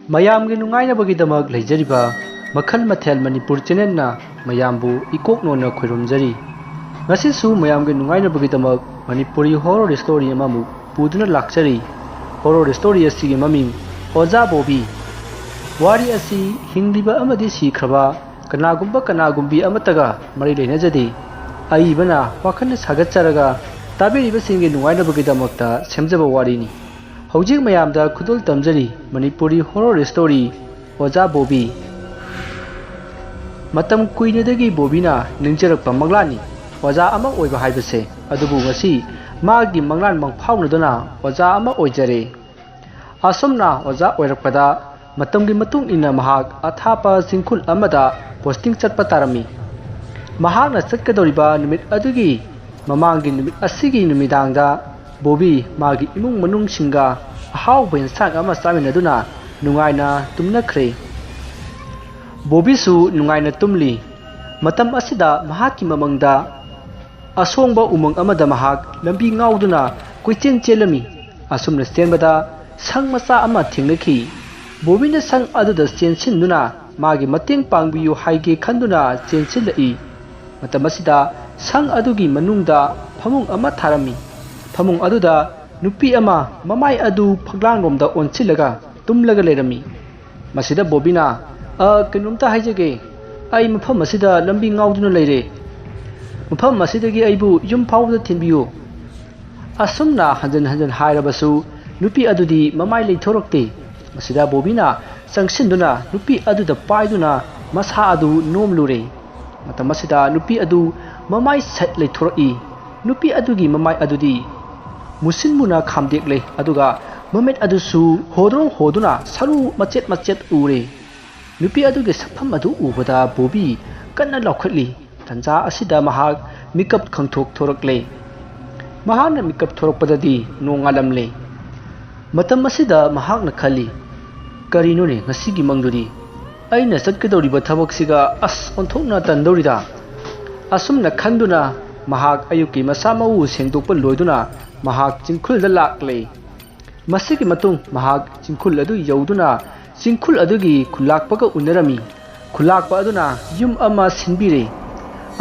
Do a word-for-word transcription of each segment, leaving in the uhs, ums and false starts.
ꯃꯌꯥꯝꯒꯤ ꯅꯨꯡꯉꯥꯏꯅꯕꯒꯤꯗꯃꯛ ꯂꯩꯖꯔꯤꯕ ꯃꯈꯜ ꯃꯊꯦꯜ ꯃꯅꯤꯄꯨꯔ ꯆꯦꯅꯦꯜꯅ ꯃꯌꯥꯝꯕꯨ ꯏꯀꯣꯛ ꯅꯣꯟꯅ ꯈꯣꯏꯔꯨꯝꯖꯔꯤ꯫ ꯉꯁꯤꯁꯨ ꯃꯌꯥꯝꯒꯤ ꯅꯨꯡꯉꯥꯏꯅꯕꯒꯤꯗꯃꯛ ꯃꯅꯤꯄꯨꯔꯤ ꯍꯣꯔꯣꯔ ꯁ꯭ꯇꯣꯔꯤ ꯑꯃꯃꯨꯛ ꯄꯨꯗꯨꯅ ꯂꯥꯛꯆꯔꯤ꯫ ꯍꯣꯔꯣꯔ ꯁ꯭ꯇꯣꯔꯤ ꯑꯁꯤꯒꯤ ꯃꯃꯤꯡ ꯑꯣꯖꯥ ꯕꯣꯕꯤ꯫ ꯋꯥꯔꯤ ꯑꯁꯤ ꯍꯤꯡꯂꯤꯕ ꯑꯃꯗꯤ ꯁꯤꯈ꯭ꯔꯕ ꯀꯅꯥꯒꯨꯝꯕ ꯀꯅꯥꯒꯨꯝꯕꯤ ꯑꯃꯠꯇꯒ ꯃꯔꯤ ꯂꯩꯅꯖꯗꯦ꯫ ꯑꯏꯕꯅ ꯋꯥꯈꯜꯅ ꯁꯥꯒꯠꯆꯔꯒ ꯇꯥꯕꯤꯔꯤꯕꯁꯤꯡꯒꯤ ꯅꯨꯡꯉꯥꯏꯅꯕꯒꯤꯗꯃꯛꯇ ꯁꯦꯝꯖꯕ ꯋꯥꯔꯤꯅꯤ꯫ ꯍꯧꯖꯤꯛ ꯃꯌꯥꯝꯗ ꯈꯨꯗꯣꯜ ꯇꯝꯖꯔꯤ ꯃꯅꯤꯄꯨꯔꯤ ꯍꯣꯔꯣꯔ ꯁ꯭ꯇꯣꯔꯤ ꯑꯣꯖꯥ ꯕꯣꯕꯤ꯫ ꯃꯇꯝ ꯀꯨꯏꯅꯗꯒꯤ ꯕꯣꯕꯤꯅ ꯅꯤꯡꯖꯔꯛꯄ ꯃꯪꯂꯥꯟꯅꯤ ꯑꯣꯖꯥ ꯑꯃ ꯑꯣꯏꯕ ꯍꯥꯏꯕꯁꯦ꯫ ꯑꯗꯨꯕꯨ ꯉꯁꯤ ꯃꯥꯒꯤ ꯃꯪꯂꯥꯟ ꯃꯪꯐꯥꯎꯅꯗꯨꯅ ꯑꯣꯖꯥ ꯑꯃ ꯑꯣꯏꯖꯔꯦ꯫ ꯑꯁꯨꯝꯅ ꯑꯣꯖꯥ ꯑꯣꯏꯔꯛꯄꯗ ꯃꯇꯝꯒꯤ ꯃꯇꯨꯡ ꯏꯟꯅ ꯃꯍꯥꯛ ꯑꯊꯥꯞꯄ ꯆꯤꯡꯈꯨꯜ ꯑꯃꯗ ꯄꯣꯁꯇꯤꯡ ꯆꯠꯄ ꯇꯥꯔꯝꯃꯤ꯫ ꯃꯍꯥꯛꯅ ꯆꯠꯀꯗꯧꯔꯤꯕ ꯅꯨꯃꯤꯠ ꯑꯗꯨꯒꯤ ꯃꯃꯥꯡꯒꯤ ꯅꯨꯃꯤꯠ ꯑꯁꯤꯒꯤ ꯅꯨꯃꯤꯗꯥꯡꯗ ꯕꯣꯕꯤ ꯃꯥꯒꯤ ꯏꯃꯨꯡ ꯃꯅꯨꯡꯁꯤꯡꯒ ꯑꯍꯥꯎꯕ ꯑꯦꯟꯁꯥꯡ ꯑꯃ ꯆꯥꯃꯤꯟꯅꯗꯨꯅ ꯅꯨꯡꯉꯥꯏꯅ ꯇꯨꯝꯅꯈ꯭ꯔꯦ꯫ ꯕꯣꯕꯤꯁꯨ ꯅꯨꯡꯉꯥꯏꯅ ꯇꯨꯝꯂꯤ꯫ ꯃꯇꯝ ꯑꯁꯤꯗ ꯃꯍꯥꯛꯀꯤ ꯃꯃꯪꯗ ꯑꯁꯣꯡꯕ ꯎꯃꯪ ꯑꯃꯗ ꯃꯍꯥꯛ ꯂꯝꯕꯤ ꯉꯥꯎꯗꯨꯅ ꯀꯣꯏꯆꯦꯟ ꯆꯦꯜꯂꯝꯃꯤ꯫ ꯑꯁꯨꯝꯅ ꯆꯦꯟꯕꯗ ꯁꯪ ꯃꯆꯥ ꯑꯃ ꯊꯦꯡꯅꯈꯤ꯫ ꯕꯣꯕꯤꯅ ꯁꯪ ꯑꯗꯨꯗ ꯆꯦꯟꯁꯤꯟꯗꯨꯅ ꯃꯥꯒꯤ ꯃꯇꯦꯡ ꯄꯥꯡꯕꯤꯌꯨ ꯍꯥꯏꯒꯦ ꯈꯟꯗꯨꯅ ꯆꯦꯟꯁꯤꯜꯂꯛꯏ꯫ ꯃꯇꯝ ꯑꯁꯤꯗ ꯁꯪ ꯑꯗꯨꯒꯤ ꯃꯅꯨꯡꯗ ꯐꯃꯨꯡ ꯑꯃ ꯊꯥꯔꯝꯃꯤ꯫ ꯐꯃꯨꯡ ꯑꯗꯨꯗ ꯅꯨꯄꯤ ꯑꯃ ꯃꯃꯥꯏ ꯑꯗꯨ ꯐꯛꯂꯥꯡꯂꯣꯝꯗ ꯑꯣꯟꯁꯤꯜꯂꯒ ꯇꯨꯝꯂꯒ ꯂꯩꯔꯝꯃꯤ꯫ ꯃꯁꯤꯗ ꯕꯣꯕꯤꯅ, "ꯑ, ꯀꯩꯅꯣꯝꯇ ꯍꯥꯏꯖꯒꯦ꯫ ꯑꯩ ꯃꯐꯝ ꯑꯁꯤꯗ ꯂꯝꯕꯤ ꯉꯥꯎꯗꯨꯅ ꯂꯩꯔꯦ꯫ ꯃꯐꯝ ꯑꯁꯤꯗꯒꯤ ꯑꯩꯕꯨ ꯌꯨꯝ ꯐꯥꯎꯕꯗ ꯊꯤꯟꯕꯤꯌꯨ꯫" ꯑꯁꯨꯝꯅ ꯍꯟꯖꯤꯟ ꯍꯟꯖꯤꯟ ꯍꯥꯏꯔꯕꯁꯨ ꯅꯨꯄꯤ ꯑꯗꯨꯗꯤ ꯃꯃꯥꯏ ꯂꯩꯊꯣꯔꯛꯇꯦ꯫ ꯃꯁꯤꯗ ꯕꯣꯕꯤꯅ ꯆꯪꯁꯤꯟꯗꯨꯅ ꯅꯨꯄꯤ ꯑꯗꯨꯗ ꯄꯥꯏꯗꯨꯅ ꯃꯁꯥ ꯑꯗꯨ ꯅꯣꯝꯂꯨꯔꯦ꯫ ꯃꯇꯝ ꯑꯁꯤꯗ ꯅꯨꯄꯤ ꯑꯗꯨ ꯃꯃꯥꯏ ꯁꯠ ꯂꯩꯊꯣꯔꯛꯏ꯫ ꯅꯨꯄꯤ ꯑꯗꯨꯒꯤ ꯃꯃꯥꯏ ꯑꯗꯨꯗꯤ ꯃꯨꯁꯤꯟ ꯃꯨꯅ ꯈꯥꯝꯗꯦꯛꯂꯦ, ꯑꯗꯨꯒ ꯃꯃꯤꯠ ꯑꯗꯨꯁꯨ ꯍꯣꯗ꯭ꯔꯣꯡ ꯍꯣꯗꯨꯅ ꯁꯔꯨ ꯃꯆꯦꯠ ꯃꯆꯦꯠ ꯎꯔꯦ꯫ ꯅꯨꯄꯤ ꯑꯗꯨꯒꯤ ꯁꯛꯐꯝ ꯑꯗꯨ ꯎꯕꯗ ꯕꯣꯕꯤ ꯀꯟꯅ ꯂꯥꯎꯈꯠꯂꯤ꯫ ꯇꯟꯖꯥ ꯑꯁꯤꯗ ꯃꯍꯥꯛ ꯃꯤꯀꯞ ꯈꯪꯊꯣꯛ ꯊꯣꯔꯛꯂꯦ꯫ ꯃꯍꯥꯛꯅ ꯃꯤꯀꯞ ꯊꯣꯔꯛꯄꯗꯗꯤ ꯅꯣꯡꯉꯥꯜꯂꯝꯂꯦ꯫ ꯃꯇꯝ ꯑꯁꯤꯗ ꯃꯍꯥꯛꯅ ꯈꯜꯂꯤ, "ꯀꯔꯤꯅꯣꯅꯦ ꯉꯁꯤꯒꯤ ꯃꯪꯗꯨꯗꯤ? ꯑꯩꯅ ꯆꯠꯀꯗꯧꯔꯤꯕ ꯊꯕꯛꯁꯤꯒ ꯑꯁ ꯑꯣꯟꯊꯣꯛꯅ ꯇꯟꯗꯧꯔꯤꯗ꯫" ꯑꯁꯨꯝꯅ ꯈꯟꯗꯨꯅ ꯃꯍꯥꯛ ꯑꯌꯨꯛꯀꯤ ꯃꯁꯥ ꯃꯎ ꯁꯦꯡꯗꯣꯛꯄ ꯂꯣꯏꯗꯨꯅ ꯃꯍꯥꯛ ꯆꯤꯡꯈꯨꯜꯗ ꯂꯥꯛꯂꯦ꯫ ꯃꯁꯤꯒꯤ ꯃꯇꯨꯡ ꯃꯍꯥꯛ ꯆꯤꯡꯈꯨꯜ ꯑꯗꯨ ꯌꯧꯗꯨꯅ ꯆꯤꯡꯈꯨꯜ ꯑꯗꯨꯒꯤ ꯈꯨꯂꯥꯛꯄꯒ ꯎꯅꯔꯝꯃꯤ꯫ ꯈꯨꯂꯥꯛꯄ ꯑꯗꯨꯅ ꯌꯨꯝ ꯑꯃ ꯁꯤꯟꯕꯤꯔꯦ꯫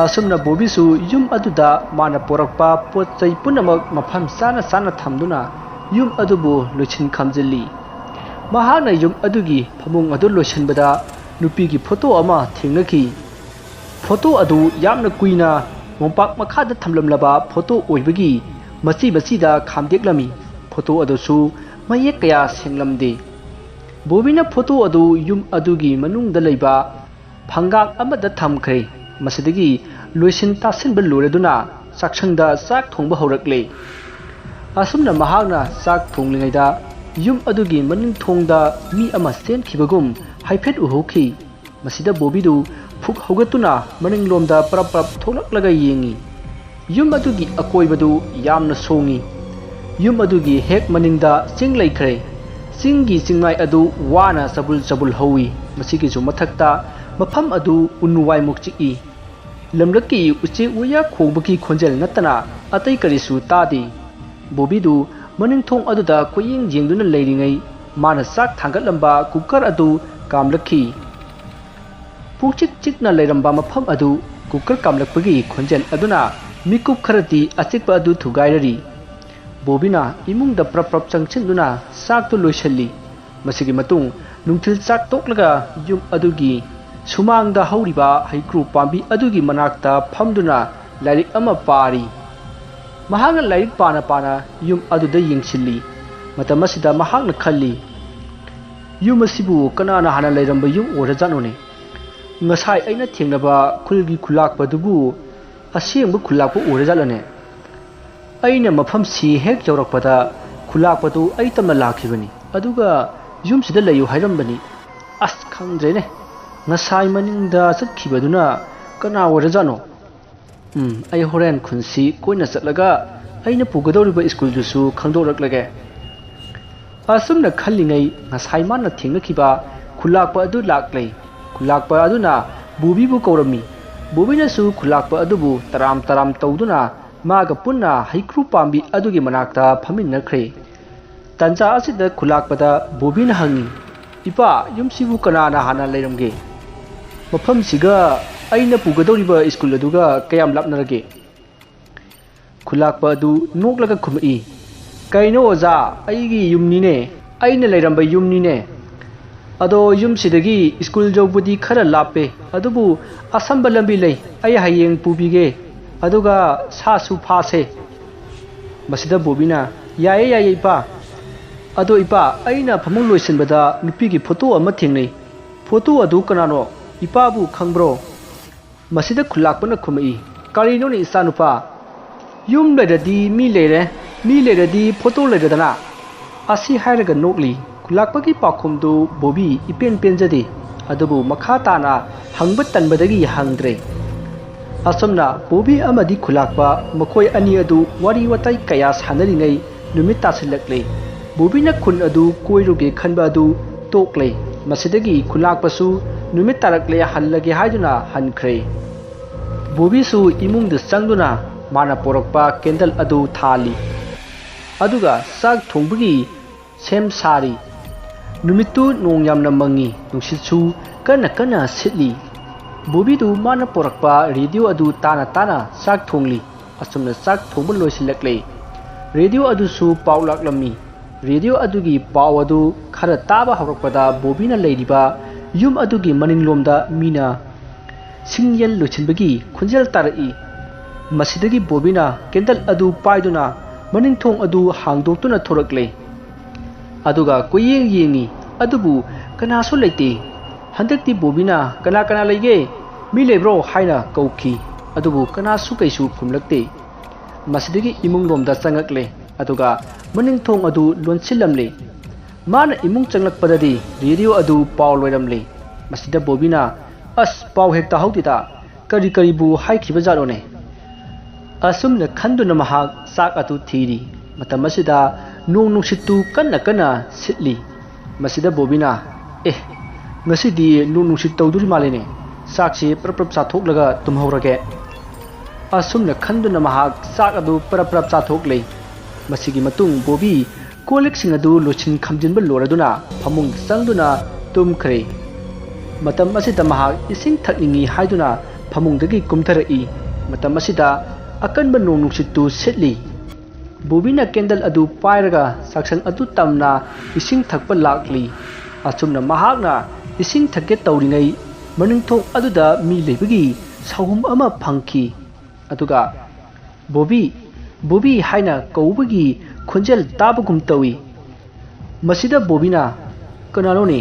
ꯑꯁꯨꯝꯅ ꯕꯣꯕꯤꯁꯨ ꯌꯨꯝ ꯑꯗꯨꯗ ꯃꯥꯅ ꯄꯣꯔꯛꯄ ꯄꯣꯠ ꯆꯩ ꯄꯨꯝꯅꯃꯛ ꯃꯐꯝ ꯆꯥꯅ ꯆꯥꯅ ꯊꯝꯗꯨꯅ ꯌꯨꯝ ꯑꯗꯨꯕꯨ ꯂꯣꯏꯁꯤꯟ ꯈꯥꯝꯖꯤꯜꯂꯤ꯫ ꯃꯍꯥꯛꯅ ꯌꯨꯝ ꯑꯗꯨꯒꯤ ꯐꯃꯨꯡ ꯑꯗꯨ ꯂꯣꯏꯁꯤꯟꯕꯗ ꯅꯨꯄꯤꯒꯤ ꯐꯣꯇꯣ ꯑꯃ ꯊꯦꯡꯅꯈꯤ꯫ ꯐꯣꯇꯣ ꯑꯗꯨ ꯌꯥꯝꯅ ꯀꯨꯏꯅ ꯃꯣꯝꯄꯥꯛ ꯃꯈꯥꯗ ꯊꯝꯂꯝꯂꯕ ꯐꯣꯇꯣ ꯑꯣꯏꯕꯒꯤ ꯃꯆꯤ ꯃꯆꯤꯗ ꯈꯥꯝꯗꯦꯛꯂꯝꯃꯤ꯫ ꯐꯣꯇꯣ ꯑꯗꯨꯁꯨ ꯃꯌꯦꯛ ꯀꯌꯥ ꯁꯦꯡꯂꯝꯗꯦ꯫ ꯕꯣꯕꯤꯅ ꯐꯣꯇꯣ ꯑꯗꯨ ꯌꯨꯝ ꯑꯗꯨꯒꯤ ꯃꯅꯨꯡꯗ ꯂꯩꯕ ꯐꯪꯒꯥꯛ ꯑꯃꯗ ꯊꯝꯈ꯭ꯔꯦ꯫ ꯃꯁꯤꯗꯒꯤ ꯂꯣꯏꯁꯤꯟ ꯇꯥꯁꯤꯟꯕ ꯂꯣꯏꯔꯗꯨꯅ ꯆꯥꯛꯁꯪꯗ ꯆꯥꯛ ꯊꯣꯡꯕ ꯍꯧꯔꯛꯂꯦ꯫ ꯑꯁꯨꯝꯅ ꯃꯍꯥꯛꯅ ꯆꯥꯛ ꯊꯣꯡꯂꯤꯉꯩꯗ ꯌꯨꯝ ꯑꯗꯨꯒꯤ ꯃꯅꯤꯡ ꯊꯣꯡꯗ ꯃꯤ ꯑꯃ ꯆꯦꯟꯈꯤꯕꯒꯨꯝ ꯍꯥꯏꯐꯦꯠ ꯎꯍꯧꯈꯤ꯫ ꯃꯁꯤꯗ ꯕꯣꯕꯤꯗꯨ ꯐꯨꯛ ꯍꯧꯒꯠꯇꯨꯅ ꯃꯅꯤꯡꯂꯣꯝꯗ ꯄꯔꯞ ꯄꯔꯞ ꯊꯣꯛꯂꯛꯂꯒ ꯌꯦꯡꯉꯤ꯫ ꯌꯨꯝ ꯑꯗꯨꯒꯤ ꯑꯀꯣꯏꯕꯗꯨ ꯌꯥꯝꯅ ꯁꯣꯡꯉꯤ꯫ ꯌꯨꯝ ꯑꯗꯨꯒꯤ ꯍꯦꯛ ꯃꯅꯤꯡꯗ ꯆꯤꯡ ꯂꯩꯈ꯭ꯔꯦ꯫ ꯆꯤꯡꯒꯤ ꯆꯤꯡꯃꯥꯏ ꯑꯗꯨ ꯋꯥꯅ ꯆꯕꯨꯜ ꯆꯕꯨꯜ ꯍꯧꯏ꯫ ꯃꯁꯤꯒꯤꯁꯨ ꯃꯊꯛꯇ ꯃꯐꯝ ꯑꯗꯨ ꯎꯟ ꯋꯥꯏꯃꯨꯛ ꯆꯤꯛꯏ꯫ ꯂꯝꯂꯛꯀꯤ ꯎꯆꯦꯛ ꯋꯥꯌꯥ ꯈꯣꯡꯕꯒꯤ ꯈꯣꯟꯖꯦꯜ ꯅꯠꯇꯅ ꯑꯇꯩ ꯀꯔꯤꯁꯨ ꯇꯥꯗꯦ꯫ ꯕꯣꯕꯤꯗꯨ ꯃꯅꯤꯡ ꯊꯣꯡ ꯑꯗꯨꯗ ꯀꯣꯏꯌꯦꯡ ꯌꯦꯡꯗꯨꯅ ꯂꯩꯔꯤꯉꯩ ꯃꯥꯅ ꯆꯥꯛ ꯊꯥꯡꯒꯠꯂꯝꯕ ꯀꯨꯀꯔ ꯑꯗꯨ ꯀꯥꯝꯂꯛꯈꯤ꯫ ꯄꯨꯡꯆꯤꯛ ꯆꯤꯛꯅ ꯂꯩꯔꯝꯕ ꯃꯐꯝ ꯑꯗꯨ ꯀꯨꯀꯔ ꯀꯥꯝꯂꯛꯄꯒꯤ ꯈꯣꯟꯖꯦꯜ ꯑꯗꯨꯅ ꯃꯤꯀꯨꯞ ꯈꯔꯗꯤ ꯑꯆꯤꯛꯄ ꯑꯗꯨ ꯊꯨꯒꯥꯏꯔꯔꯤ꯫ ꯕꯣꯕꯤꯅ ꯏꯃꯨꯡꯗ ꯄ꯭ꯔꯞ ꯄ꯭ꯔꯞ ꯆꯪꯁꯤꯟꯗꯨꯅ ꯆꯥꯛꯇꯨ ꯂꯣꯏꯁꯤꯜꯂꯤ꯫ ꯃꯁꯤꯒꯤ ꯃꯇꯨꯡ ꯅꯨꯡꯊꯤꯜ ꯆꯥꯛ ꯇꯣꯛꯂꯒ ꯌꯨꯝ ꯑꯗꯨꯒꯤ ꯁꯨꯃꯥꯡꯗ ꯍꯧꯔꯤꯕ ꯍꯩꯀ꯭ꯔꯨ ꯄꯥꯝꯕꯤ ꯑꯗꯨꯒꯤ ꯃꯅꯥꯛꯇ ꯐꯝꯗꯨꯅ ꯂꯥꯏꯔꯤꯛ ꯑꯃ ꯄꯥꯔꯤ꯫ ꯃꯍꯥꯛꯅ ꯂꯥꯏꯔꯤꯛ ꯄꯥꯅ ꯄꯥꯅ ꯌꯨꯝ ꯑꯗꯨꯗ ꯌꯦꯡꯁꯤꯜꯂꯤ꯫ ꯃꯇꯝ ꯑꯁꯤꯗ ꯃꯍꯥꯛꯅ ꯈꯜꯂꯤ, "ꯌꯨꯝ ꯑꯁꯤꯕꯨ ꯀꯅꯥꯅ ꯍꯥꯟꯅ ꯂꯩꯔꯝꯕ ꯌꯨꯝ ꯑꯣꯏꯔꯖꯥꯠꯅꯣꯅꯦ? ꯉꯁꯥꯏ ꯑꯩꯅ ꯊꯦꯡꯅꯕ ꯈꯨꯜꯒꯤ ꯈꯨꯂꯥꯛꯄꯗꯨꯕꯨ ꯑꯁꯦꯡꯕ ꯈꯨꯂꯥꯛꯄ ꯑꯣꯏꯔꯖꯥꯠꯂꯅꯦ? ꯑꯩꯅ ꯃꯐꯝꯁꯤ ꯍꯦꯛ ꯌꯧꯔꯛꯄꯗ ꯈꯨꯂꯥꯛꯄꯗꯨ ꯑꯩ ꯇꯝꯅ ꯂꯥꯛꯈꯤꯕꯅꯤ, ꯑꯗꯨꯒ ꯌꯨꯝꯁꯤꯗ ꯂꯩꯌꯨ ꯍꯥꯏꯔꯝꯕꯅꯤ꯫ ꯑꯁ, ꯈꯪꯗ꯭ꯔꯦꯅꯦ, ꯉꯁꯥꯏ ꯃꯅꯤꯡꯗ ꯆꯠꯈꯤꯕꯗꯨꯅ ꯀꯅꯥ ꯑꯣꯏꯔꯖꯥꯠꯅꯣ? ꯎꯝ, ꯑꯩ ꯍꯣꯔꯦꯟ ꯈꯨꯟꯁꯤ ꯀꯣꯏꯅ ꯆꯠꯂꯒ ꯑꯩꯅ ꯄꯨꯒꯗꯧꯔꯤꯕ ꯁ꯭ꯀꯨꯜꯗꯨꯁꯨ ꯈꯪꯗꯣꯔꯛꯂꯒꯦ"꯫ ꯑꯁꯨꯝꯅ ꯈꯜꯂꯤꯉꯩ ꯉꯁꯥꯏ ꯃꯥꯅ ꯊꯦꯡꯅꯈꯤꯕ ꯈꯨꯂꯥꯛꯄ ꯑꯗꯨ ꯂꯥꯛꯂꯦ꯫ ꯈꯨꯂꯥꯛꯄ ꯑꯗꯨꯅ ꯕꯣꯕꯤꯕꯨ ꯀꯧꯔꯝꯃꯤ꯫ ꯕꯣꯕꯤꯅꯁꯨ ꯈꯨꯂꯥꯛꯄ ꯑꯗꯨꯕꯨ ꯇꯔꯥꯝ ꯇꯔꯥꯝ ꯇꯧꯗꯨꯅ ꯃꯥꯒ ꯄꯨꯟꯅ ꯍꯩꯀ꯭ꯔꯨ ꯄꯥꯝꯕꯤ ꯑꯗꯨꯒꯤ ꯃꯅꯥꯛꯇ ꯐꯝꯃꯤꯟꯅꯈ꯭ꯔꯦ꯫ ꯇꯟꯖꯥ ꯑꯁꯤꯗ ꯈꯨꯂꯥꯛꯄꯗ ꯕꯣꯕꯤꯅ ꯍꯪꯉꯤ, "ꯏꯄꯥ, ꯌꯨꯝꯁꯤꯕꯨ ꯀꯅꯥꯅ ꯍꯥꯟꯅ ꯂꯩꯔꯝꯒꯦ? ꯃꯐꯝꯁꯤꯒ ꯑꯩꯅ ꯄꯨꯒꯗꯧꯔꯤꯕ ꯁ꯭ꯀꯨꯜ ꯑꯗꯨꯒ ꯀꯌꯥꯝ ꯂꯥꯞꯅꯔꯒꯦ?" ꯈꯨꯂꯥꯛꯄ ꯑꯗꯨ ꯅꯣꯛꯂꯒ ꯈꯨꯝꯃꯛꯏ, "ꯀꯩꯅꯣ ꯑꯣꯖꯥ, ꯑꯩꯒꯤ ꯌꯨꯝꯅꯤꯅꯦ, ꯑꯩꯅ ꯂꯩꯔꯝꯕ ꯌꯨꯝꯅꯤꯅꯦ꯫ ꯑꯗꯣ ꯌꯨꯝꯁꯤꯗꯒꯤ ꯁ꯭ꯀꯨꯜ ꯌꯧꯕꯗꯤ ꯈꯔ ꯂꯥꯞꯄꯦ, ꯑꯗꯨꯕꯨ ꯑꯁꯝꯕ ꯂꯝꯕꯤ ꯂꯩ, ꯑꯩ ꯍꯌꯦꯡ ꯄꯨꯕꯤꯒꯦ, ꯑꯗꯨꯒ ꯁꯥꯁꯨ ꯐꯥꯁꯦ꯫" ꯃꯁꯤꯗ ꯕꯣꯕꯤꯅ, "ꯌꯥꯏꯌꯦ, ꯌꯥꯏꯌꯦ, ꯏꯄꯥ꯫ ꯑꯗꯣ ꯏꯄꯥ, ꯑꯩꯅ ꯐꯃꯨꯡ ꯂꯣꯏꯁꯤꯟꯕꯗ ꯅꯨꯄꯤꯒꯤ ꯐꯣꯇꯣ ꯑꯃ ꯊꯦꯡꯅꯩ꯫ ꯐꯣꯇꯣ ꯑꯗꯨ ꯀꯅꯥꯅꯣ? ꯏꯄꯥꯕꯨ ꯈꯪꯕ꯭ꯔꯣ?" ꯃꯁꯤꯗ ꯈꯨꯂꯥꯛꯄꯅ ꯈꯨꯝꯃꯛꯏ, "ꯀꯔꯤꯅꯣꯅꯦ ꯏꯆꯥꯅꯨꯄꯥ? ꯌꯨꯝ ꯂꯩꯔꯗꯤ ꯃꯤ ꯂꯩꯔꯦ, ꯃꯤ ꯂꯩꯔꯗꯤ ꯐꯣꯇꯣ ꯂꯩꯔꯗꯅ?" ꯑꯁꯤ ꯍꯥꯏꯔꯒ ꯅꯣꯛꯂꯤ꯫ ꯈꯨꯂꯥꯛꯄꯒꯤ ꯄꯥꯎꯈꯨꯝꯗꯨ ꯕꯣꯕꯤ ꯏꯄꯦꯟ ꯄꯦꯟꯖꯗꯦ, ꯑꯗꯨꯕꯨ ꯃꯈꯥ ꯇꯥꯅ ꯍꯪꯕ ꯇꯟꯕꯗꯒꯤ ꯍꯪꯗ꯭ꯔꯦ꯫ ꯑꯁꯨꯝꯅ ꯕꯣꯕꯤ ꯑꯃꯗꯤ ꯈꯨꯂꯥꯛꯄ ꯃꯈꯣꯏ ꯑꯅꯤ ꯑꯗꯨ ꯋꯥꯔꯤ ꯋꯥꯇꯥꯏ ꯀꯌꯥ ꯁꯥꯟꯅꯔꯤꯉꯩ ꯅꯨꯃꯤꯠ ꯇꯥꯁꯤꯜꯂꯛꯂꯦ꯫ ꯕꯣꯕꯤꯅ ꯈꯨꯟ ꯑꯗꯨ ꯀꯣꯏꯔꯨꯒꯦ ꯈꯟꯕ ꯑꯗꯨ ꯇꯣꯛꯂꯦ꯫ ꯃꯁꯤꯗꯒꯤ ꯈꯨꯂꯥꯛꯄꯁꯨ ꯅꯨꯃꯤꯠ ꯇꯥꯔꯛꯂꯦ, ꯍꯜꯂꯒꯦ ꯍꯥꯏꯗꯨꯅ ꯍꯟꯈ꯭ꯔꯦ꯫ ꯕꯣꯕꯤꯁꯨ ꯏꯃꯨꯡꯗ ꯆꯪꯗꯨꯅ ꯃꯥꯅ ꯄꯣꯔꯛꯄ ꯀꯦꯟꯗꯜ ꯑꯗꯨ ꯊꯥꯜꯂꯤ꯫ ꯑꯗꯨꯒ ꯆꯥꯛ ꯊꯣꯡꯕꯒꯤ ꯁꯦꯝ ꯁꯥꯔꯤ꯫ ꯅꯨꯃꯤꯠꯇꯨ ꯅꯣꯡ ꯌꯥꯝꯅ ꯃꯪꯉꯤ, ꯅꯨꯡꯁꯤꯠꯁꯨ ꯀꯟꯅ ꯀꯟꯅ ꯁꯤꯠꯂꯤ꯫ ꯕꯣꯕꯤꯗꯨ ꯃꯥꯅ ꯄꯣꯔꯛꯄ ꯔꯦꯗꯤꯑꯣ ꯑꯗꯨ ꯇꯥꯅ ꯇꯥꯅ ꯆꯥꯛ ꯊꯣꯡꯂꯤ꯫ ꯑꯁꯨꯝꯅ ꯆꯥꯛ ꯊꯣꯡꯕ ꯂꯣꯏꯁꯤꯜꯂꯛꯂꯦ꯫ ꯔꯦꯗꯤꯑꯣ ꯑꯗꯨꯁꯨ ꯄꯥꯎ ꯂꯥꯛꯂꯝꯃꯤ꯫ ꯔꯦꯗꯤꯑꯣ ꯑꯗꯨꯒꯤ ꯄꯥꯎ ꯑꯗꯨ ꯈꯔ ꯇꯥꯕ ꯍꯧꯔꯛꯄꯗ ꯕꯣꯕꯤꯅ ꯂꯩꯔꯤꯕ ꯌꯨꯝ ꯑꯗꯨꯒꯤ ꯃꯅꯤꯡꯂꯣꯝꯗ ꯃꯤꯅ ꯁꯤꯡꯌꯦꯜ ꯂꯣꯏꯁꯤꯟꯕꯒꯤ ꯈꯣꯟꯖꯦꯜ ꯇꯥꯔꯛꯏ꯫ ꯃꯁꯤꯗꯒꯤ ꯕꯣꯕꯤꯅ ꯀꯦꯟꯗꯜ ꯑꯗꯨ ꯄꯥꯏꯗꯨꯅ ꯃꯅꯤꯡ ꯊꯣꯡ ꯑꯗꯨ ꯍꯥꯡꯗꯣꯛꯇꯨꯅ ꯊꯣꯔꯛꯂꯦ꯫ ꯑꯗꯨꯒ ꯀꯣꯏꯌꯦꯡ ꯌꯦꯡꯉꯤ, ꯑꯗꯨꯕꯨ ꯀꯅꯥꯁꯨ ꯂꯩꯇꯦ꯫ ꯍꯟꯗꯛꯇꯤ ꯕꯣꯕꯤꯅ, "ꯀꯅꯥ ꯀꯅꯥ ꯂꯩꯒꯦ? ꯃꯤ ꯂꯩꯕ꯭ꯔꯣ?" ꯍꯥꯏꯅ ꯀꯧꯈꯤ꯫ ꯑꯗꯨꯕꯨ ꯀꯅꯥꯁꯨ ꯀꯩꯁꯨ ꯈꯨꯝꯂꯛꯇꯦ꯫ ꯃꯁꯤꯗꯒꯤ ꯏꯃꯨꯡ ꯂꯣꯝꯗ ꯆꯪꯉꯛꯂꯦ, ꯑꯗꯨꯒ ꯃꯅꯤꯡ ꯊꯣꯡ ꯑꯗꯨ ꯂꯣꯟꯁꯤꯜꯂꯝꯂꯦ꯫ ꯃꯥꯅ ꯏꯃꯨꯡ ꯆꯪꯂꯛꯄꯗꯗꯤ ꯔꯦꯗꯤꯑꯣ ꯑꯗꯨ ꯄꯥꯎ ꯂꯣꯏꯔꯝꯂꯦ꯫ ꯃꯁꯤꯗ ꯕꯣꯕꯤꯅ, "ꯑꯁ, ꯄꯥꯎ ꯍꯦꯛ ꯇꯥꯍꯧꯗꯦꯗ, ꯀꯔꯤ ꯀꯔꯤꯕꯨ ꯍꯥꯏꯈꯤꯕꯖꯥꯠꯅꯣꯅꯦ?" ꯑꯁꯨꯝꯅ ꯈꯟꯗꯨꯅ ꯃꯍꯥꯛ ꯆꯥꯛ ꯑꯗꯨ ꯊꯤꯔꯤ꯫ ꯃꯇꯝ ꯑꯁꯤꯗ ꯅꯣꯡ ꯅꯨꯡꯁꯤꯠꯇꯨ ꯀꯟꯅ ꯀꯟꯅ ꯁꯤꯠꯂꯤ꯫ ꯃꯁꯤꯗ ꯕꯣꯕꯤꯅ, "ꯑꯦ, ꯉꯁꯤꯗꯤ ꯅꯣꯡ ꯅꯨꯡꯁꯤꯠ ꯇꯧꯗꯣꯔꯤ ꯃꯥꯜꯂꯦꯅꯦ, ꯆꯥꯛꯁꯤ ꯄ꯭ꯔꯞ ꯄ꯭ꯔꯞ ꯆꯥꯊꯣꯛꯂꯒ ꯇꯨꯝꯍꯧꯔꯒꯦ꯫" ꯑꯁꯨꯝꯅ ꯈꯟꯗꯨꯅ ꯃꯍꯥꯛ ꯆꯥꯛ ꯑꯗꯨ ꯄ꯭ꯔꯞ ꯄ꯭ꯔꯞ ꯆꯥꯊꯣꯛꯂꯦ꯫ ꯃꯁꯤꯒꯤ ꯃꯇꯨꯡ ꯕꯣꯕꯤ ꯀꯣꯜ ꯂꯤꯛꯁꯤꯡ ꯑꯗꯨ ꯂꯣꯏꯁꯤꯟ ꯈꯝꯖꯤꯟꯕ ꯂꯣꯏꯔꯗꯨꯅ ꯐꯃꯨꯡꯗ ꯆꯪꯗꯨꯅ ꯇꯨꯝꯈ꯭ꯔꯦ꯫ ꯃꯇꯝ ꯑꯁꯤꯗ ꯃꯍꯥꯛ ꯏꯁꯤꯡ ꯊꯛꯅꯤꯡꯏ ꯍꯥꯏꯗꯨꯅ ꯐꯃꯨꯡꯗꯒꯤ ꯀꯨꯝꯊꯔꯛꯏ꯫ ꯃꯇꯝ ꯑꯁꯤꯗ ꯑꯀꯟꯕ ꯅꯣꯡ ꯅꯨꯡꯁꯤꯠꯇꯨ ꯁꯤꯠꯂꯤ꯫ ꯕꯣꯕꯤꯅ ꯀꯦꯟꯗꯜ ꯑꯗꯨ ꯄꯥꯏꯔꯒ ꯆꯥꯛꯁꯪ ꯑꯗꯨ ꯇꯝꯅ ꯏꯁꯤꯡ ꯊꯛꯄ ꯂꯥꯛꯂꯤ꯫ ꯑꯁꯨꯝꯅ ꯃꯍꯥꯛꯅ ꯏꯁꯤꯡ ꯊꯛꯀꯦ ꯇꯧꯔꯤꯉꯩ ꯃꯅꯤꯡꯊꯣꯡ ꯑꯗꯨꯗ ꯃꯤ ꯂꯩꯕꯒꯤ ꯁꯥꯎꯍꯨꯝ ꯑꯃ ꯐꯪꯈꯤ꯫ ꯑꯗꯨꯒ "ꯕꯣꯕꯤ, ꯕꯣꯕꯤ" ꯍꯥꯏꯅ ꯀꯧꯕꯒꯤ ꯈꯣꯟꯖꯦꯜ ꯇꯥꯕꯒꯨꯝ ꯇꯧꯏ꯫ ꯃꯁꯤꯗ ꯕꯣꯕꯤꯅ, "ꯀꯅꯥꯅꯣꯅꯦ?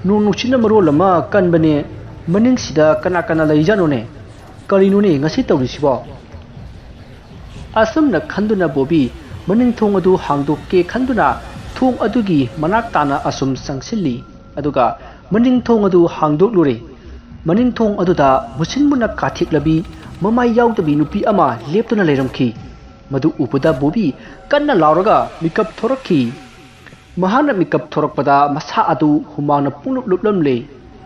ꯅꯣꯡ ꯅꯨꯡꯁꯤꯠꯅ ꯃꯔꯣꯜ ꯑꯃ ꯀꯟꯕꯅꯦ, ꯃꯅꯤꯡꯁꯤꯗ ꯀꯅꯥ ꯀꯅꯥ ꯂꯩꯖꯥꯠꯅꯣꯅꯦ? ꯀꯔꯤꯅꯣꯅꯦ ꯉꯁꯤ ꯇꯧꯔꯤꯁꯤꯕꯣ?" ꯑꯁꯨꯝꯅ ꯈꯟꯗꯨꯅ ꯕꯣꯕꯤ ꯃꯅꯤꯡ ꯊꯣꯡ ꯑꯗꯨ ꯍꯥꯡꯗꯣꯛꯀꯦ ꯈꯟꯗꯨꯅ ꯊꯣꯡ ꯑꯗꯨꯒꯤ ꯃꯅꯥꯛ ꯇꯥꯅ ꯑꯁꯨꯝ ꯆꯪꯁꯤꯜꯂꯤ꯫ ꯑꯗꯨꯒ ꯃꯅꯤꯡ ꯊꯣꯡ ꯑꯗꯨ ꯍꯥꯡꯗꯣꯛꯂꯨꯔꯦ꯫ ꯃꯅꯤꯡ ꯊꯣꯡ ꯑꯗꯨꯗ ꯃꯨꯁꯤꯟ ꯃꯨꯅ ꯀꯥꯊꯦꯛꯂꯕꯤ, ꯃꯃꯥꯏ ꯌꯥꯎꯗꯕꯤ ꯅꯨꯄꯤ ꯑꯃ ꯂꯦꯞꯇꯨꯅ ꯂꯩꯔꯝꯈꯤ꯫ ꯃꯗꯨ ꯎꯕꯗ ꯕꯣꯕꯤ ꯀꯟꯅ ꯂꯥꯎꯔꯒ ꯃꯤꯀꯞ ꯊꯣꯔꯛꯈꯤ꯫ ꯃꯍꯥꯛꯅ ꯃꯤꯀꯞ ꯊꯣꯔꯛꯄꯗ ꯃꯁꯥ ꯑꯗꯨ ꯍꯨꯃꯥꯡꯅ ꯄꯨꯡꯂꯨꯞ ꯂꯨꯞꯂꯝꯂꯦ꯫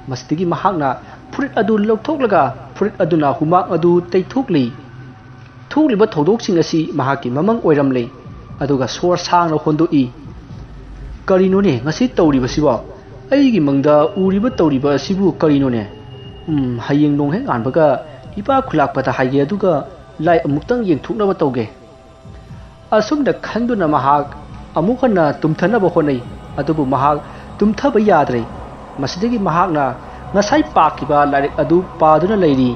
ꯃꯁꯤꯗꯒꯤ ꯃꯍꯥꯛꯅ ꯐꯨꯔꯤꯠ ꯑꯗꯨ ꯂꯧꯊꯣꯛꯂꯒ ꯐꯨꯔꯤꯠ ꯑꯗꯨꯅ ꯍꯨꯃꯥꯡ ꯑꯗꯨ ꯇꯩꯊꯣꯛꯂꯤ꯫ ꯊꯣꯛꯂꯤꯕ ꯊꯧꯗꯣꯛꯁꯤꯡ ꯑꯁꯤ ꯃꯍꯥꯛꯀꯤ ꯃꯃꯪ ꯑꯣꯏꯔꯝꯂꯦ꯫ ꯑꯗꯨꯒ ꯁꯣꯔ ꯁꯥꯡꯅ ꯍꯣꯟꯗꯣꯛꯏ꯫ "ꯀꯔꯤꯅꯣꯅꯦ ꯉꯁꯤ ꯇꯧꯔꯤꯕꯁꯤꯕꯣ? ꯑꯩꯒꯤ ꯃꯪꯗ ꯎꯔꯤꯕ ꯇꯧꯔꯤꯕ ꯑꯁꯤꯕꯨ ꯀꯔꯤꯅꯣꯅꯦ? ꯎꯝ, ꯍꯌꯦꯡ ꯅꯣꯡ ꯍꯦꯛ ꯉꯥꯟꯕꯒ ꯏꯄꯥ ꯈꯨꯂꯥꯛꯄꯗ ꯍꯥꯏꯒꯦ, ꯑꯗꯨꯒ ꯂꯥꯏ ꯑꯃꯨꯛꯇꯪ ꯌꯦꯡꯊꯣꯛꯅꯕ ꯇꯧꯒꯦ"꯫ ꯑꯁꯨꯝꯅ ꯈꯟꯗꯨꯅ ꯃꯍꯥꯛ ꯑꯃꯨꯛ ꯍꯟꯅ ꯇꯨꯝꯊꯅꯕ ꯍꯣꯠꯅꯩ꯫ ꯑꯗꯨꯕꯨ ꯃꯍꯥꯛ ꯇꯨꯝꯊꯕ ꯌꯥꯗ꯭ꯔꯦ꯫ ꯃꯁꯤꯗꯒꯤ ꯃꯍꯥꯛꯅ ꯉꯁꯥꯏ ꯄꯥꯈꯤꯕ ꯂꯥꯏꯔꯤꯛ ꯑꯗꯨ ꯄꯥꯗꯨꯅ ꯂꯩꯔꯤ꯫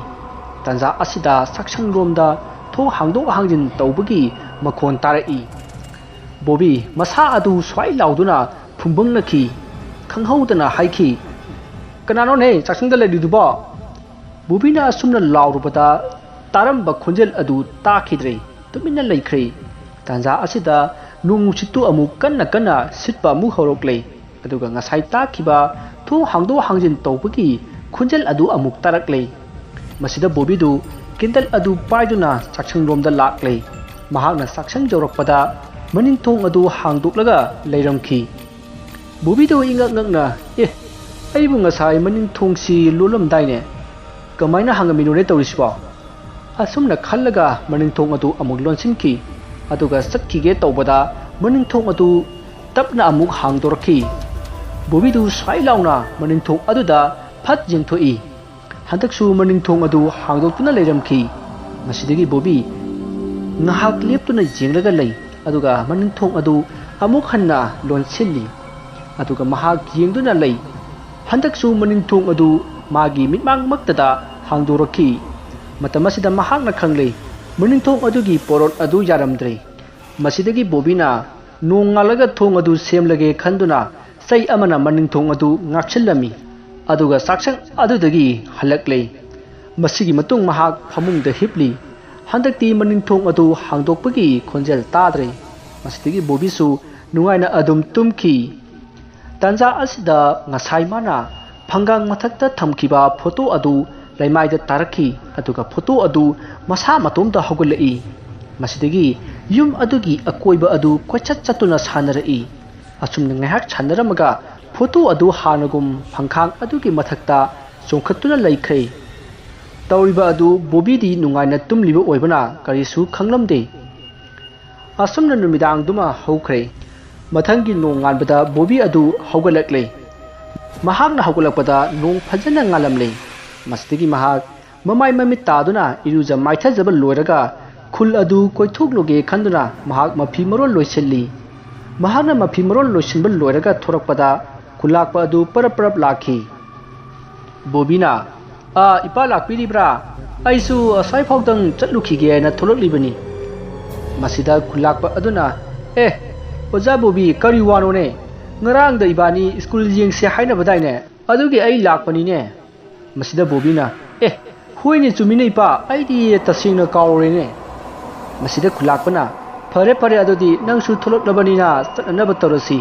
ꯇꯥꯟꯖꯥ ꯑꯁꯤꯗ ꯆꯥꯛꯁꯪꯂꯣꯝꯗ ꯊꯣꯡ ꯍꯥꯡꯗꯣꯛ ꯍꯥꯡꯖꯤꯟ ꯇꯧꯕꯒꯤ ꯃꯈꯣꯟ ꯇꯥꯔꯛꯏ꯫ ꯕꯣꯕꯤ ꯃꯁꯥ ꯑꯗꯨ ꯁ꯭ꯋꯥꯏ ꯂꯥꯎꯗꯨꯅ ꯐꯨꯝꯕꯪꯅꯈꯤ꯫ ꯈꯪꯍꯧꯗꯅ ꯍꯥꯏꯈꯤ, "ꯀꯅꯥꯅꯣꯅꯦ ꯆꯥꯛꯁꯪꯗ ꯂꯩꯔꯤꯗꯨꯕꯣ?" ꯕꯣꯕꯤꯅ ꯑꯁꯨꯝꯅ ꯂꯥꯎꯔꯨꯕꯗ ꯇꯥꯔꯝꯕ ꯈꯣꯟꯖꯦꯜ ꯑꯗꯨ ꯇꯥꯈꯤꯗ꯭ꯔꯦ꯫ ꯇꯨꯃꯤꯟꯅ ꯂꯩꯈ꯭ꯔꯦ꯫ ꯇꯥꯟꯖꯥ ꯑꯁꯤꯗ ꯅꯣꯡ ꯅꯨꯡꯁꯤꯠꯇꯨ ꯑꯃꯨꯛ ꯀꯟꯅ ꯀꯟꯅ ꯁꯤꯠꯄ ꯑꯃꯨꯛ ꯍꯧꯔꯛꯂꯦ꯫ ꯑꯗꯨꯒ ꯉꯁꯥꯏ ꯇꯥꯈꯤꯕ ꯊꯣꯡ ꯍꯥꯡꯗꯣꯛ ꯍꯥꯡꯖꯤꯟ ꯇꯧꯕꯒꯤ ꯈꯣꯟꯖꯦꯜ ꯑꯗꯨ ꯑꯃꯨꯛ ꯇꯥꯔꯛꯂꯦ꯫ ꯃꯁꯤꯗ ꯕꯣꯕꯤꯗꯨ ꯀꯦꯟꯗꯜ ꯑꯗꯨ ꯄꯥꯏꯗꯨꯅ ꯆꯥꯛꯁꯪꯂꯣꯝꯗ ꯂꯥꯛꯂꯦ꯫ ꯃꯍꯥꯛꯅ ꯆꯥꯛꯁꯪ ꯌꯧꯔꯛꯄꯗ ꯃꯅꯤꯡ ꯊꯣꯡ ꯑꯗꯨ ꯍꯥꯡꯗꯣꯛꯂꯒ ꯂꯩꯔꯝꯈꯤ꯫ ꯕꯣꯕꯤꯗꯨ ꯏꯉꯛ ꯉꯛꯅ, "ꯑꯦ, ꯑꯩꯕꯨ ꯉꯁꯥꯏ ꯃꯅꯤꯡ ꯊꯣꯡꯁꯤ ꯂꯣꯜꯂꯝꯗꯥꯏꯅꯦ? ꯀꯃꯥꯏꯅ ꯍꯥꯡꯉꯝꯃꯤꯅꯣꯅꯦ ꯇꯧꯔꯤꯁꯤꯕꯣ?" ꯑꯁꯨꯝꯅ ꯈꯜꯂꯒ ꯃꯅꯤꯡ ꯊꯣꯡ ꯑꯗꯨ ꯑꯃꯨꯛ ꯂꯣꯟꯁꯤꯟꯈꯤ꯫ ꯑꯗꯨꯒ ꯆꯠꯈꯤꯒꯦ ꯇꯧꯕꯗ ꯃꯅꯤꯡ ꯊꯣꯡ ꯑꯗꯨ ꯇꯞꯅ ꯑꯃꯨꯛ ꯍꯥꯡꯗꯣꯔꯛꯈꯤ꯫ ꯕꯣꯕꯤꯗꯨ ꯁ꯭ꯋꯥꯏ ꯂꯥꯎꯅ ꯃꯅꯤꯡꯊꯣꯡ ꯑꯗꯨꯗ ꯐꯠ ꯌꯦꯡꯊꯣꯛꯏ꯫ ꯍꯟꯗꯛꯁꯨ ꯃꯅꯤꯡꯊꯣꯡ ꯑꯗꯨ ꯍꯥꯡꯗꯣꯛꯇꯨꯅ ꯂꯩꯔꯝꯈꯤ꯫ ꯃꯁꯤꯗꯒꯤ ꯕꯣꯕꯤ ꯉꯥꯏꯍꯥꯛ ꯂꯦꯞꯇꯨꯅ ꯌꯦꯡꯂꯒ ꯂꯩ, ꯑꯗꯨꯒ ꯃꯅꯤꯡꯊꯣꯡ ꯑꯗꯨ ꯑꯃꯨꯛ ꯍꯟꯅ ꯂꯣꯟꯁꯤꯜꯂꯤ꯫ ꯑꯗꯨꯒ ꯃꯍꯥꯛ ꯌꯦꯡꯗꯨꯅ ꯂꯩ꯫ ꯍꯟꯗꯛꯁꯨ ꯃꯅꯤꯡꯊꯣꯡ ꯑꯗꯨ ꯃꯥꯒꯤ ꯃꯤꯠꯃꯥꯡꯃꯛꯇꯗ ꯍꯥꯡꯗꯣꯔꯛꯈꯤ꯫ ꯃꯇꯝ ꯑꯁꯤꯗ ꯃꯍꯥꯛꯅ ꯈꯪꯂꯦ, ꯃꯅꯤꯡꯊꯣꯡ ꯑꯗꯨꯒꯤ ꯄꯣꯔꯣꯠ ꯑꯗꯨ ꯌꯥꯔꯝꯗ꯭ꯔꯦ꯫ ꯃꯁꯤꯗꯒꯤ ꯕꯣꯕꯤꯅ ꯅꯣꯡ ꯉꯥꯜꯂꯒ ꯊꯣꯡ ꯑꯗꯨ ꯁꯦꯝꯂꯒꯦ ꯈꯟꯗꯨꯅ ꯆꯩ ꯑꯃꯅ ꯃꯅꯤꯡꯊꯣꯡ ꯑꯗꯨ ꯉꯥꯛꯁꯤꯜꯂꯝꯃꯤ, ꯑꯗꯨꯒ ꯆꯥꯛꯁꯪ ꯑꯗꯨꯗꯒꯤ ꯍꯜꯂꯛꯂꯦ꯫ ꯃꯁꯤꯒꯤ ꯃꯇꯨꯡ ꯃꯍꯥꯛ ꯐꯃꯨꯡꯗ ꯍꯤꯞꯂꯤ꯫ ꯍꯟꯗꯛꯇꯤ ꯃꯅꯤꯡꯊꯣꯡ ꯑꯗꯨ ꯍꯥꯡꯗꯣꯛꯄꯒꯤ ꯈꯣꯟꯖꯦꯜ ꯇꯥꯗ꯭ꯔꯦ꯫ ꯃꯁꯤꯗꯒꯤ ꯕꯣꯕꯤꯁꯨ ꯅꯨꯡꯉꯥꯏꯅ ꯑꯗꯨꯝ ꯇꯨꯝꯈꯤ꯫ ꯇꯥꯟꯖꯥ ꯑꯁꯤꯗ ꯉꯁꯥꯏ ꯃꯥꯅ ꯐꯪꯒꯥꯡ ꯃꯊꯛꯇ ꯊꯝꯈꯤꯕ ꯐꯣꯇꯣ ꯑꯗꯨ ꯂꯩꯃꯥꯏꯗ ꯇꯥꯔꯛꯈꯤ, ꯑꯗꯨꯒ ꯐꯣꯇꯣ ꯑꯗꯨ ꯃꯁꯥ ꯃꯇꯣꯝꯇ ꯍꯧꯒꯠꯂꯛꯏ꯫ ꯃꯁꯤꯗꯒꯤ ꯌꯨꯝ ꯑꯗꯨꯒꯤ ꯑꯀꯣꯏꯕ ꯑꯗꯨ ꯀꯣꯏꯆꯠ ꯆꯠꯇꯨꯅ ꯁꯥꯟꯅꯔꯛꯏ꯫ ꯑꯁꯨꯝꯅ ꯉꯥꯏꯍꯥꯛ ꯁꯥꯟꯅꯔꯝꯃꯒ ꯐꯣꯇꯣ ꯑꯗꯨ ꯍꯥꯟꯅꯒꯨꯝ ꯐꯪꯈꯥꯡ ꯑꯗꯨꯒꯤ ꯃꯊꯛꯇ ꯆꯣꯡꯈꯠꯇꯨꯅ ꯂꯩꯈ꯭ꯔꯦ꯫ ꯇꯧꯔꯤꯕ ꯑꯗꯨ ꯕꯣꯕꯤꯗꯤ ꯅꯨꯡꯉꯥꯏꯅ ꯇꯨꯝꯂꯤꯕ ꯑꯣꯏꯕꯅ ꯀꯔꯤꯁꯨ ꯈꯪꯂꯝꯗꯦ꯫ ꯑꯁꯨꯝꯅ ꯅꯨꯃꯤꯗꯥꯡꯗꯨꯃ ꯍꯧꯈ꯭ꯔꯦ꯫ ꯃꯊꯪꯒꯤ ꯅꯣꯡꯉꯥꯟꯕꯗ ꯕꯣꯕꯤ ꯑꯗꯨ ꯍꯧꯒꯠꯂꯛꯂꯦ꯫ ꯃꯍꯥꯛꯅ ꯍꯧꯒꯠꯂꯛꯄꯗ ꯅꯣꯡ ꯐꯖꯅ ꯉꯥꯜꯂꯝꯂꯦ꯫ ꯃꯁꯤꯗꯒꯤ ꯃꯍꯥꯛ ꯃꯃꯥꯏ ꯃꯃꯤꯠ ꯇꯥꯗꯨꯅ ꯏꯔꯨꯖ ꯃꯥꯏꯊꯖꯕ ꯂꯣꯏꯔꯒ ꯈꯨꯜ ꯑꯗꯨ ꯀꯣꯏꯊꯣꯛꯂꯨꯒꯦ ꯈꯟꯗꯨꯅ ꯃꯍꯥꯛ ꯃꯐꯤ ꯃꯔꯣꯜ ꯂꯣꯏꯁꯤꯜꯂꯤ꯫ ꯃꯍꯥꯛꯅ ꯃꯐꯤ ꯃꯔꯣꯜ ꯂꯣꯏꯁꯤꯟꯕ ꯂꯣꯏꯔꯒ ꯊꯣꯔꯛꯄꯗ ꯈꯨꯂꯥꯛꯄ ꯑꯗꯨ ꯄꯔꯞ ꯄꯔꯞ ꯂꯥꯛꯈꯤ꯫ ꯕꯣꯕꯤꯅ, "ꯑꯥ, ꯏꯄꯥ ꯂꯥꯛꯄꯤꯔꯤꯕ꯭ꯔꯥ? ꯑꯩꯁꯨ ꯑꯁ꯭ꯋꯥꯏ ꯐꯥꯎꯗꯪ ꯆꯠꯂꯨꯈꯤꯒꯦꯅ ꯊꯣꯛꯂꯛꯂꯤꯕꯅꯤ"꯫ ꯃꯁꯤꯗ ꯈꯨꯂꯥꯛꯄ ꯑꯗꯨꯅ, "ꯑꯦ, ꯑꯣꯖꯥ ꯕꯣꯕꯤ, ꯀꯔꯤ ꯋꯥꯅꯣꯅꯦ? ꯉꯔꯥꯡꯗ ꯏꯕꯥꯅꯤ ꯁ꯭ꯀꯨꯜ ꯌꯦꯡꯁꯦ ꯍꯥꯏꯅꯕꯗꯥꯏꯅꯦ? ꯑꯗꯨꯒꯤ ꯑꯩ ꯂꯥꯛꯄꯅꯤꯅꯦ"꯫ ꯃꯁꯤꯗ ꯕꯣꯕꯤꯅ, "ꯑꯦ, ꯍꯣꯏꯅꯦ, ꯆꯨꯝꯃꯤꯅꯦ ꯏꯄꯥ, ꯑꯩꯗꯤ ꯇꯁꯦꯡꯅ ꯀꯥꯎꯔꯨꯔꯦꯅꯦ"꯫ ꯃꯁꯤꯗ ꯈꯨꯂꯥꯛꯄꯅ, "ꯐꯔꯦ ꯐꯔꯦ, ꯑꯗꯨꯗꯤ ꯅꯪꯁꯨ ꯊꯣꯛꯂꯛꯂꯕꯅꯤꯅ ꯆꯠꯅꯅꯕ ꯇꯧꯔꯁꯤ"꯫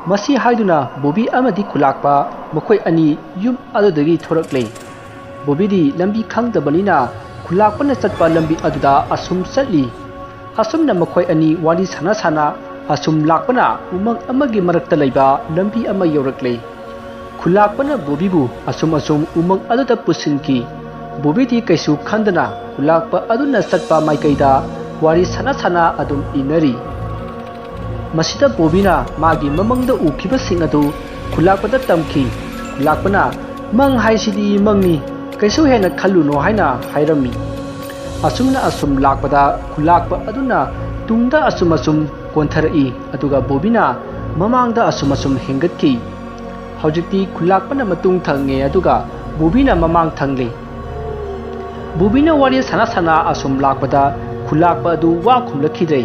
ꯃꯁꯤ ꯍꯥꯏꯗꯨꯅ ꯕꯣꯕꯤ ꯑꯃꯗꯤ ꯈꯨꯂꯥꯛꯄ ꯃꯈꯣꯏ ꯑꯅꯤ ꯌꯨꯝ ꯑꯗꯨꯗꯒꯤ ꯊꯣꯔꯛꯂꯦ꯫ ꯕꯣꯕꯤꯗꯤ ꯂꯝꯕꯤ ꯈꯪꯗꯕꯅꯤꯅ ꯈꯨꯂꯥꯛꯄꯅ ꯆꯠꯄ ꯂꯝꯕꯤ ꯑꯗꯨꯗ ꯑꯁꯨꯝ ꯆꯠꯂꯤ꯫ ꯑꯁꯨꯝꯅ ꯃꯈꯣꯏ ꯑꯅꯤ ꯋꯥꯔꯤ ꯁꯥꯟꯅ ꯁꯥꯟꯅ ꯑꯁꯨꯝ ꯂꯥꯛꯄꯅ ꯎꯃꯪ ꯑꯃꯒꯤ ꯃꯔꯛꯇ ꯂꯩꯕ ꯂꯝꯕꯤ ꯑꯃ ꯌꯧꯔꯛꯂꯦ꯫ ꯈꯨꯂꯥꯛꯄꯅ ꯕꯣꯕꯤꯕꯨ ꯑꯁꯨꯝ ꯑꯁꯨꯝ ꯎꯃꯪ ꯑꯗꯨꯗ ꯄꯨꯁꯤꯟꯈꯤ꯫ ꯕꯣꯕꯤꯗꯤ ꯀꯩꯁꯨ ꯈꯟꯗꯅ ꯈꯨꯂꯥꯛꯄ ꯑꯗꯨꯅ ꯆꯠꯄ ꯃꯥꯏꯀꯩꯗ ꯋꯥꯔꯤ ꯁꯥꯟꯅ ꯁꯥꯟꯅ ꯑꯗꯨꯝ ꯏꯟꯅꯔꯤ꯫ ꯃꯁꯤꯗ ꯕꯣꯕꯤꯅ ꯃꯥꯒꯤ ꯃꯃꯪꯗ ꯎꯈꯤꯕꯁꯤꯡ ꯑꯗꯨ ꯈꯨꯂꯥꯛꯄꯗ ꯇꯝꯈꯤ꯫ ꯈꯨꯂꯥꯛꯄꯅ, "ꯃꯪ ꯍꯥꯏꯁꯤꯗꯤ ꯃꯪꯅꯤ, ꯀꯩꯁꯨ ꯍꯦꯟꯅ ꯈꯜꯂꯨꯅꯣ" ꯍꯥꯏꯅ ꯍꯥꯏꯔꯝꯃꯤ꯫ ꯑꯁꯨꯝꯅ ꯑꯁꯨꯝ ꯂꯥꯛꯄꯗ ꯈꯨꯂꯥꯛꯄ ꯑꯗꯨꯅ ꯇꯨꯡꯗ ꯑꯁꯨꯝ ꯑꯁꯨꯝ ꯀꯣꯟꯊꯔꯛꯏ, ꯑꯗꯨꯒ ꯕꯣꯕꯤꯅ ꯃꯃꯥꯡꯗ ꯑꯁꯨꯝ ꯑꯁꯨꯝ ꯍꯦꯟꯒꯠꯈꯤ꯫ ꯍꯧꯖꯤꯛꯇꯤ ꯈꯨꯂꯥꯛꯄꯅ ꯃꯇꯨꯡ ꯊꯪꯉꯦ, ꯑꯗꯨꯒ ꯕꯣꯕꯤꯅ ꯃꯃꯥꯡ ꯊꯪꯂꯦ꯫ ꯕꯣꯕꯤꯅ ꯋꯥꯔꯤ ꯁꯥꯟꯅ ꯁꯥꯟꯅ ꯑꯁꯨꯝ ꯂꯥꯛꯄꯗ ꯈꯨꯂꯥꯛꯄ ꯑꯗꯨ ꯋꯥ ꯈꯨꯝꯂꯛꯈꯤꯗ꯭ꯔꯦ꯫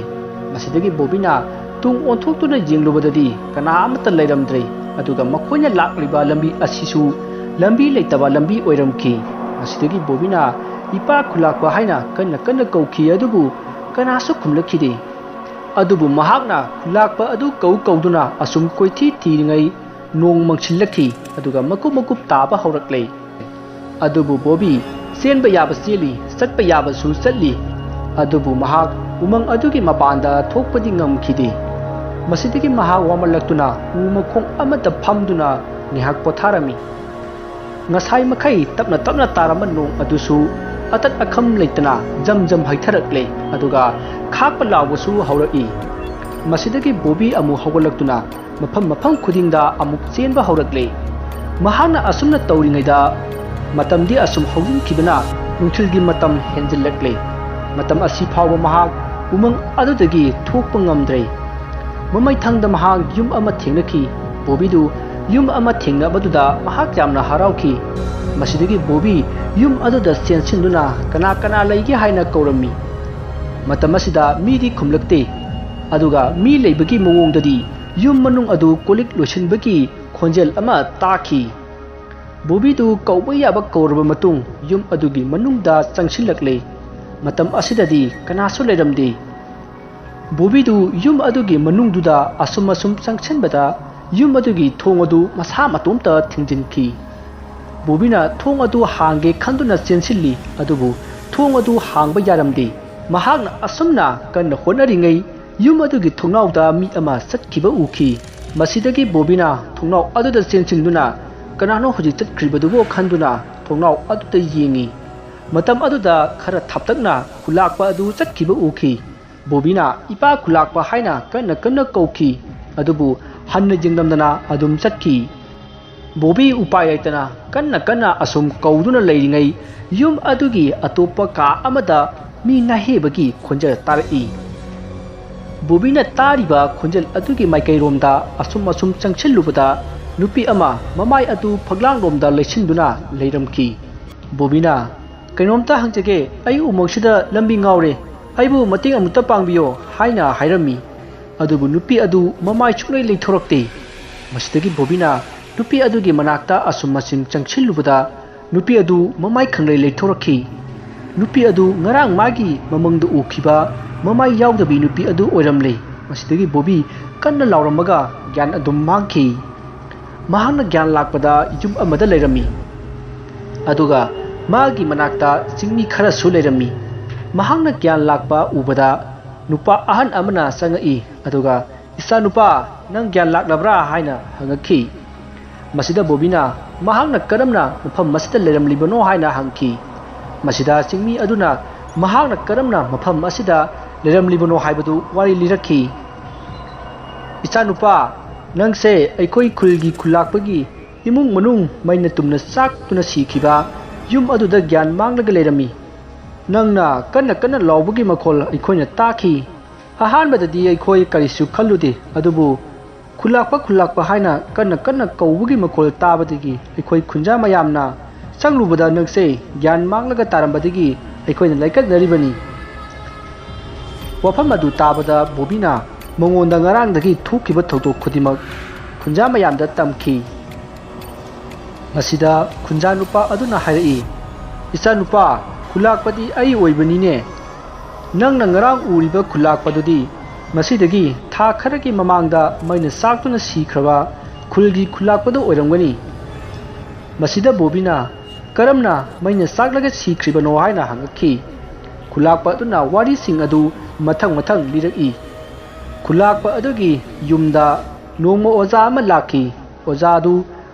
ꯃꯁꯤꯗꯒꯤ ꯕꯣꯕꯤꯅ ꯇꯨꯡ ꯑꯣꯟꯊꯣꯛꯇꯨꯅ ꯌꯦꯡꯂꯨꯕꯗꯗꯤ ꯀꯅꯥ ꯑꯃꯠꯇ ꯂꯩꯔꯝꯗ꯭ꯔꯦ, ꯑꯗꯨꯒ ꯃꯈꯣꯏꯅ ꯂꯥꯛꯂꯤꯕ ꯂꯝꯕꯤ ꯑꯁꯤꯁꯨ ꯂꯝꯕꯤ ꯂꯩꯇꯕ ꯂꯝꯕꯤ ꯑꯣꯏꯔꯝꯈꯤ꯫ ꯃꯁꯤꯗꯒꯤ ꯕꯣꯕꯤꯅ "ꯏꯄꯥ ꯈꯨꯂꯥꯛꯄ" ꯍꯥꯏꯅ ꯀꯟꯅ ꯀꯟꯅ ꯀꯧꯈꯤ, ꯑꯗꯨꯕꯨ ꯀꯅꯥꯁꯨ ꯈꯨꯝꯂꯛꯈꯤꯗꯦ꯫ ꯑꯗꯨꯕꯨ ꯃꯍꯥꯛꯅ ꯈꯨꯂꯥꯛꯄ ꯑꯗꯨ ꯀꯧ ꯀꯧꯗꯨꯅ ꯑꯁꯨꯝ ꯀꯣꯏꯊꯤ ꯊꯤꯔꯤꯉꯩ ꯅꯣꯡ ꯃꯪꯁꯤꯜꯂꯛꯈꯤ, ꯑꯗꯨꯒ ꯃꯀꯨꯞ ꯃꯀꯨꯞ ꯇꯥꯕ ꯍꯧꯔꯛꯂꯦ꯫ ꯑꯗꯨꯕꯨ ꯕꯣꯕꯤ ꯆꯦꯟꯕ ꯌꯥꯕ ꯆꯦꯜꯂꯤ, ꯆꯠꯄ ꯌꯥꯕꯁꯨ ꯆꯠꯂꯤ, ꯑꯗꯨꯕꯨ ꯃꯍꯥꯛ ꯎꯃꯪ ꯑꯗꯨꯒꯤ ꯃꯄꯥꯟꯗ ꯊꯣꯛꯄꯗꯤ ꯉꯝꯈꯤꯗꯦ꯫ ꯃꯁꯤꯗꯒꯤ ꯃꯍꯥꯛ ꯋꯥꯃꯜꯂꯛꯇꯨꯅ ꯎ ꯃꯈꯣꯡ ꯑꯃꯗ ꯐꯝꯗꯨꯅ ꯉꯥꯏꯍꯥꯛ ꯄꯣꯊꯥꯔꯝꯃꯤ꯫ ꯉꯁꯥꯏ ꯃꯈꯩ ꯇꯞꯅ ꯇꯞꯅ ꯇꯥꯔꯝꯕ ꯅꯣꯡ ꯑꯗꯨꯁꯨ ꯑꯇꯠ ꯑꯈꯝ ꯂꯩꯇꯅ ꯖꯝ ꯖꯝ ꯍꯩꯊꯔꯛꯂꯦ, ꯑꯗꯨꯒ ꯈꯥꯛꯄ ꯂꯥꯎꯕꯁꯨ ꯍꯧꯔꯛꯏ꯫ ꯃꯁꯤꯗꯒꯤ ꯕꯣꯕꯤ ꯑꯃꯨꯛ ꯍꯧꯒꯠꯂꯛꯇꯨꯅ ꯃꯐꯝ ꯃꯐꯝ ꯈꯨꯗꯤꯡꯗ ꯑꯃꯨꯛ ꯆꯦꯟꯕ ꯍꯧꯔꯛꯂꯦ꯫ ꯃꯍꯥꯛꯅ ꯑꯁꯨꯝꯅ ꯇꯧꯔꯤꯉꯩꯗ ꯃꯇꯝꯗꯤ ꯑꯁꯨꯝ ꯍꯧꯖꯤꯟꯈꯤꯕꯅ ꯅꯨꯡꯊꯤꯜꯒꯤ ꯃꯇꯝ ꯍꯦꯟꯖꯤꯜꯂꯛꯂꯦ꯫ ꯃꯇꯝ ꯑꯁꯤ ꯐꯥꯎꯕ ꯃꯍꯥꯛ ꯎꯃꯪ ꯑꯗꯨꯗꯒꯤ ꯊꯣꯛꯄ ꯉꯝꯗ꯭ꯔꯦ꯫ ꯃꯃꯩꯊꯪꯗ ꯃꯍꯥꯛ ꯌꯨꯝ ꯑꯃ ꯊꯦꯡꯅꯈꯤ꯫ ꯕꯣꯕꯤꯗꯨ ꯌꯨꯝ ꯑꯃ ꯊꯦꯡꯅꯕꯗꯨꯗ ꯃꯍꯥꯛ ꯌꯥꯝꯅ ꯍꯔꯥꯎꯈꯤ꯫ ꯃꯁꯤꯗꯒꯤ ꯕꯣꯕꯤ ꯌꯨꯝ ꯑꯗꯨꯗ ꯆꯦꯟꯁꯤꯟꯗꯨꯅ ꯀꯅꯥ ꯀꯅꯥ ꯂꯩꯒꯦ ꯍꯥꯏꯅ ꯀꯧꯔꯝꯃꯤ꯫ ꯃꯇꯝ ꯑꯁꯤꯗ ꯃꯤꯗꯤ ꯈꯨꯝꯂꯛꯇꯦ, ꯑꯗꯨꯒ ꯃꯤ ꯂꯩꯕꯒꯤ ꯃꯑꯣꯡꯗꯗꯤ ꯌꯨꯝ ꯃꯅꯨꯡ ꯑꯗꯨ ꯀꯣꯜꯂꯤꯛ ꯂꯣꯏꯁꯤꯟꯕꯒꯤ ꯈꯣꯟꯖꯦꯜ ꯑꯃ ꯇꯥꯈꯤ꯫ ꯕꯣꯕꯤꯗꯨ ꯀꯧꯕ ꯌꯥꯕ ꯀꯧꯔꯕ ꯃꯇꯨꯡ ꯌꯨꯝ ꯑꯗꯨꯒꯤ ꯃꯅꯨꯡꯗ ꯆꯪꯁꯤꯜꯂꯛꯂꯦ꯫ ꯃꯇꯝ ꯑꯁꯤꯗꯗꯤ ꯀꯅꯥꯁꯨ ꯂꯩꯔꯝꯗꯦ꯫ ꯕꯣꯕꯤꯗꯨ ꯌꯨꯝ ꯑꯗꯨꯒꯤ ꯃꯅꯨꯡꯗꯨꯗ ꯑꯁꯨꯝ ꯑꯁꯨꯝ ꯆꯪꯁꯤꯟꯕꯗ ꯌꯨꯝ ꯑꯗꯨꯒꯤ ꯊꯣꯡ ꯑꯗꯨ ꯃꯁꯥ ꯃꯇꯣꯝꯇ ꯊꯤꯡꯖꯤꯟꯈꯤ꯫ ꯕꯣꯕꯤꯅ ꯊꯣꯡ ꯑꯗꯨ ꯍꯥꯡꯒꯦ ꯈꯟꯗꯨꯅ ꯆꯦꯟꯁꯤꯜꯂꯤ, ꯑꯗꯨꯕꯨ ꯊꯣꯡ ꯑꯗꯨ ꯍꯥꯡꯕ ꯌꯥꯔꯝꯗꯦ꯫ ꯃꯍꯥꯛꯅ ꯑꯁꯨꯝꯅ ꯀꯟꯅ ꯍꯣꯠꯅꯔꯤꯉꯩ ꯌꯨꯝ ꯑꯗꯨꯒꯤ ꯊꯣꯡꯅꯥꯎꯗ ꯃꯤ ꯑꯃ ꯆꯠꯈꯤꯕ ꯎꯈꯤ꯫ ꯃꯁꯤꯗꯒꯤ ꯕꯣꯕꯤꯅ ꯊꯣꯡꯅꯥꯎ ꯑꯗꯨꯗ ꯆꯦꯟꯁꯤꯟꯗꯨꯅ "ꯀꯅꯥꯅꯣ ꯍꯧꯖꯤꯛ ꯆꯠꯈ꯭ꯔꯤꯕꯗꯨꯕꯣ?" ꯈꯟꯗꯨꯅ ꯊꯣꯡꯅꯥꯎ ꯑꯗꯨꯗ ꯌꯦꯡꯉꯤ꯫ ꯃꯇꯝ ꯑꯗꯨꯗ ꯈꯔ ꯊꯥꯞꯇꯛꯅ ꯈꯨꯂꯥꯛꯄ ꯑꯗꯨ ꯆꯠꯈꯤꯕ ꯎꯈꯤ꯫ ꯕꯣꯕꯤꯅ "ꯏꯄꯥ ꯈꯨꯂꯥꯛꯄ" ꯍꯥꯏꯅ ꯀꯟꯅ ꯀꯟꯅ ꯀꯧꯈꯤ, ꯑꯗꯨꯕꯨ ꯍꯟꯅ ꯌꯦꯡꯂꯝꯗꯅ ꯑꯗꯨꯝ ꯆꯠꯈꯤ꯫ ꯕꯣꯕꯤ ꯎꯄꯥꯏ ꯂꯩꯇꯅ ꯀꯟꯅ ꯀꯟꯅ ꯑꯁꯨꯝ ꯀꯧꯗꯨꯅ ꯂꯩꯔꯤꯉꯩ, ꯌꯨꯝ ꯑꯗꯨꯒꯤ ꯑꯇꯣꯞꯄ ꯀꯥ ꯑꯃꯗ ꯃꯤ ꯅꯥꯍꯦꯕꯒꯤ ꯈꯣꯟꯖꯦꯜ ꯇꯥꯔꯛꯏ꯫ ꯕꯣꯕꯤꯅ ꯇꯥꯔꯤꯕ ꯈꯣꯟꯖꯦꯜ ꯑꯗꯨꯒꯤ ꯃꯥꯏꯀꯩꯔꯣꯝꯗ ꯑꯁꯨꯝ ꯑꯁꯨꯝ ꯆꯪꯁꯤꯜꯂꯨꯕꯗ, ꯅꯨꯄꯤ ꯑꯃ ꯃꯃꯥꯏ ꯑꯗꯨ ꯐꯛꯂꯥꯡꯂꯣꯝꯗ ꯂꯩꯁꯤꯟꯗꯨꯅ ꯂꯩꯔꯝꯈꯤ꯫ ꯕꯣꯕꯤꯅ, "ꯀꯩꯅꯣꯝꯇ ꯍꯪꯖꯒꯦ, ꯑꯩ ꯎꯃꯪꯁꯤꯗ ꯂꯝꯕꯤ ꯉꯥꯎꯔꯦ, ꯑꯩꯕꯨ ꯃꯇꯦꯡ ꯑꯃꯨꯛꯇ ꯄꯥꯡꯕꯤꯌꯣ" ꯍꯥꯏꯅ ꯍꯥꯏꯔꯝꯃꯤ꯫ ꯑꯗꯨꯕꯨ ꯅꯨꯄꯤ ꯑꯗꯨ ꯃꯃꯥꯏ ꯁꯨꯡꯂꯩ ꯂꯩꯊꯣꯔꯛꯇꯦ꯫ ꯃꯁꯤꯗꯒꯤ ꯕꯣꯕꯤꯅ ꯅꯨꯄꯤ ꯑꯗꯨꯒꯤ ꯃꯅꯥꯛꯇ ꯑꯁꯨꯝ ꯑꯁꯨꯝ ꯆꯪꯁꯤꯜꯂꯨꯕꯗ, ꯅꯨꯄꯤ ꯑꯗꯨ ꯃꯃꯥꯏ ꯈꯪꯂꯩ ꯂꯩꯊꯣꯔꯛꯈꯤ꯫ ꯅꯨꯄꯤ ꯑꯗꯨ ꯉꯔꯥꯡ ꯃꯥꯒꯤ ꯃꯃꯪꯗ ꯎꯈꯤꯕ ꯃꯃꯥꯏ ꯌꯥꯎꯗꯕꯤ ꯅꯨꯄꯤ ꯑꯗꯨ ꯑꯣꯏꯔꯝꯂꯦ꯫ ꯃꯁꯤꯗꯒꯤ ꯕꯣꯕꯤ ꯀꯟꯅ ꯂꯥꯎꯔꯝꯃꯒ ꯒ꯭ꯌꯥꯟ ꯑꯗꯨꯝ ꯃꯥꯡꯈꯤ꯫ ꯃꯍꯥꯛꯅ ꯒ꯭ꯌꯥꯟ ꯂꯥꯛꯄꯗ ꯌꯨꯝ ꯑꯃꯗ ꯂꯩꯔꯝꯃꯤ꯫ ꯑꯗꯨꯒ ꯃꯥꯒꯤ ꯃꯅꯥꯛꯇ ꯆꯤꯡꯃꯤ ꯈꯔꯁꯨ ꯂꯩꯔꯝꯃꯤ꯫ ꯃꯍꯥꯛꯅ ꯒ꯭ꯌꯥꯟ ꯂꯥꯛꯄ ꯎꯕꯗ ꯅꯨꯄꯥ ꯑꯍꯟ ꯑꯃꯅ ꯆꯪꯉꯛꯏ, ꯑꯗꯨꯒ "ꯏꯆꯥꯅꯨꯄꯥ, ꯅꯪ ꯒ꯭ꯌꯥꯟ ꯂꯥꯛꯂꯕ꯭ꯔꯥ?" ꯍꯥꯏꯅ ꯍꯪꯉꯛꯈꯤ꯫ ꯃꯁꯤꯗ ꯕꯣꯕꯤꯅ ꯃꯍꯥꯛꯅ ꯀꯔꯝꯅ ꯃꯐꯝ ꯑꯁꯤꯗ ꯂꯩꯔꯝꯂꯤꯕꯅꯣ ꯍꯥꯏꯅ ꯍꯪꯈꯤ꯫ ꯃꯁꯤꯗ ꯆꯤꯡꯃꯤ ꯑꯗꯨꯅ ꯃꯍꯥꯛꯅ ꯀꯔꯝꯅ ꯃꯐꯝ ꯑꯁꯤꯗ ꯂꯩꯔꯝꯂꯤꯕꯅꯣ ꯍꯥꯏꯕꯗꯨ ꯋꯥꯔꯤ ꯂꯤꯔꯛꯈꯤ꯫ "ꯏꯆꯥꯅꯨꯄꯥ, ꯅꯪꯁꯦ ꯑꯩꯈꯣꯏ ꯈꯨꯜꯒꯤ ꯈꯨꯜꯂꯥꯛꯄꯒꯤ ꯏꯃꯨꯡ ꯃꯅꯨꯡ ꯃꯩꯅ ꯇꯨꯝꯅ ꯆꯥꯛꯇꯨꯅ ꯁꯤꯈꯤꯕ ꯌꯨꯝ ꯑꯗꯨꯗ ꯒ꯭ꯌꯥꯟ ꯃꯥꯡꯂꯒ ꯂꯩꯔꯝꯃꯤ꯫ ꯅꯪꯅ ꯀꯟꯅ ꯀꯟꯅ ꯂꯥꯎꯕꯒꯤ ꯃꯈꯣꯜ ꯑꯩꯈꯣꯏꯅ ꯇꯥꯈꯤ꯫ ꯑꯍꯥꯟꯕꯗꯗꯤ ꯑꯩꯈꯣꯏ ꯀꯔꯤꯁꯨ ꯈꯜꯂꯨꯗꯦ, ꯑꯗꯨꯕꯨ ꯈꯨꯜꯂꯥꯛꯄ, ꯈꯨꯜꯂꯥꯛꯄ ꯍꯥꯏꯅ ꯀꯟꯅ ꯀꯟꯅ ꯀꯧꯕꯒꯤ ꯃꯈꯣꯜ ꯇꯥꯕꯗꯒꯤ ꯑꯩꯈꯣꯏ ꯈꯨꯟꯖꯥ ꯃꯌꯥꯝꯅ ꯆꯪꯂꯨꯕꯗ ꯅꯪꯁꯦ ꯒ꯭ꯌꯥꯟ ꯃꯥꯡꯂꯒ ꯇꯥꯔꯝꯕꯗꯒꯤ ꯑꯩꯈꯣꯏꯅ ꯂꯥꯏꯀꯠꯅꯔꯤꯕꯅꯤ꯫" ꯋꯥꯐꯝ ꯑꯗꯨ ꯇꯥꯕꯗ ꯕꯣꯕꯤꯅ ꯃꯉꯣꯟꯗ ꯉꯔꯥꯡꯗꯒꯤ ꯊꯣꯛꯈꯤꯕ ꯊꯧꯗꯣꯛ ꯈꯨꯗꯤꯡꯃꯛ ꯈꯨꯟꯖꯥ ꯃꯌꯥꯝꯗ ꯇꯝꯈꯤ꯫ ꯃꯁꯤꯗ ꯈꯨꯟꯖꯥ ꯅꯨꯄꯥ ꯑꯗꯨꯅ ꯍꯥꯏꯔꯛꯏ, "ꯏꯆꯥꯅꯨꯄꯥ, ꯈꯨꯜꯂꯥꯛꯄꯗꯤ ꯑꯩ ꯑꯣꯏꯕꯅꯤꯅꯦ꯫ ꯅꯪꯅ ꯉꯔꯥꯡ ꯎꯔꯤꯕ ꯈꯨꯜꯂꯥꯛꯄꯗꯨꯗꯤ ꯃꯁꯤꯗꯒꯤ ꯊꯥ ꯈꯔꯒꯤ ꯃꯃꯥꯡꯗ ꯃꯩꯅ ꯆꯥꯛꯇꯨꯅ ꯁꯤꯈ꯭ꯔꯕ ꯈꯨꯜꯒꯤ ꯈꯨꯜꯂꯥꯛꯄꯗꯨ ꯑꯣꯏꯔꯝꯒꯅꯤ꯫" ꯃꯁꯤꯗ ꯕꯣꯕꯤꯅ, "ꯀꯔꯝꯅ ꯃꯩꯅ ꯆꯥꯛꯂꯒ ꯁꯤꯈ꯭ꯔꯤꯕꯅꯣ?" ꯍꯥꯏꯅ ꯍꯪꯉꯛꯈꯤ꯫ ꯈꯨꯜꯂꯥꯛꯄ ꯑꯗꯨꯅ ꯋꯥꯔꯤꯁꯤꯡ ꯑꯗꯨ ꯃꯊꯪ ꯃꯊꯪ ꯂꯤꯔꯛꯏ꯫ ꯈꯨꯜꯂꯥꯛꯄ ꯑꯗꯨꯒꯤ ꯌꯨꯝꯗ ꯅꯣꯡꯃ ꯑꯣꯖꯥ ꯑꯃ ꯂꯥꯛꯈꯤ꯫ ꯑꯣꯖꯥ ꯑꯗꯨ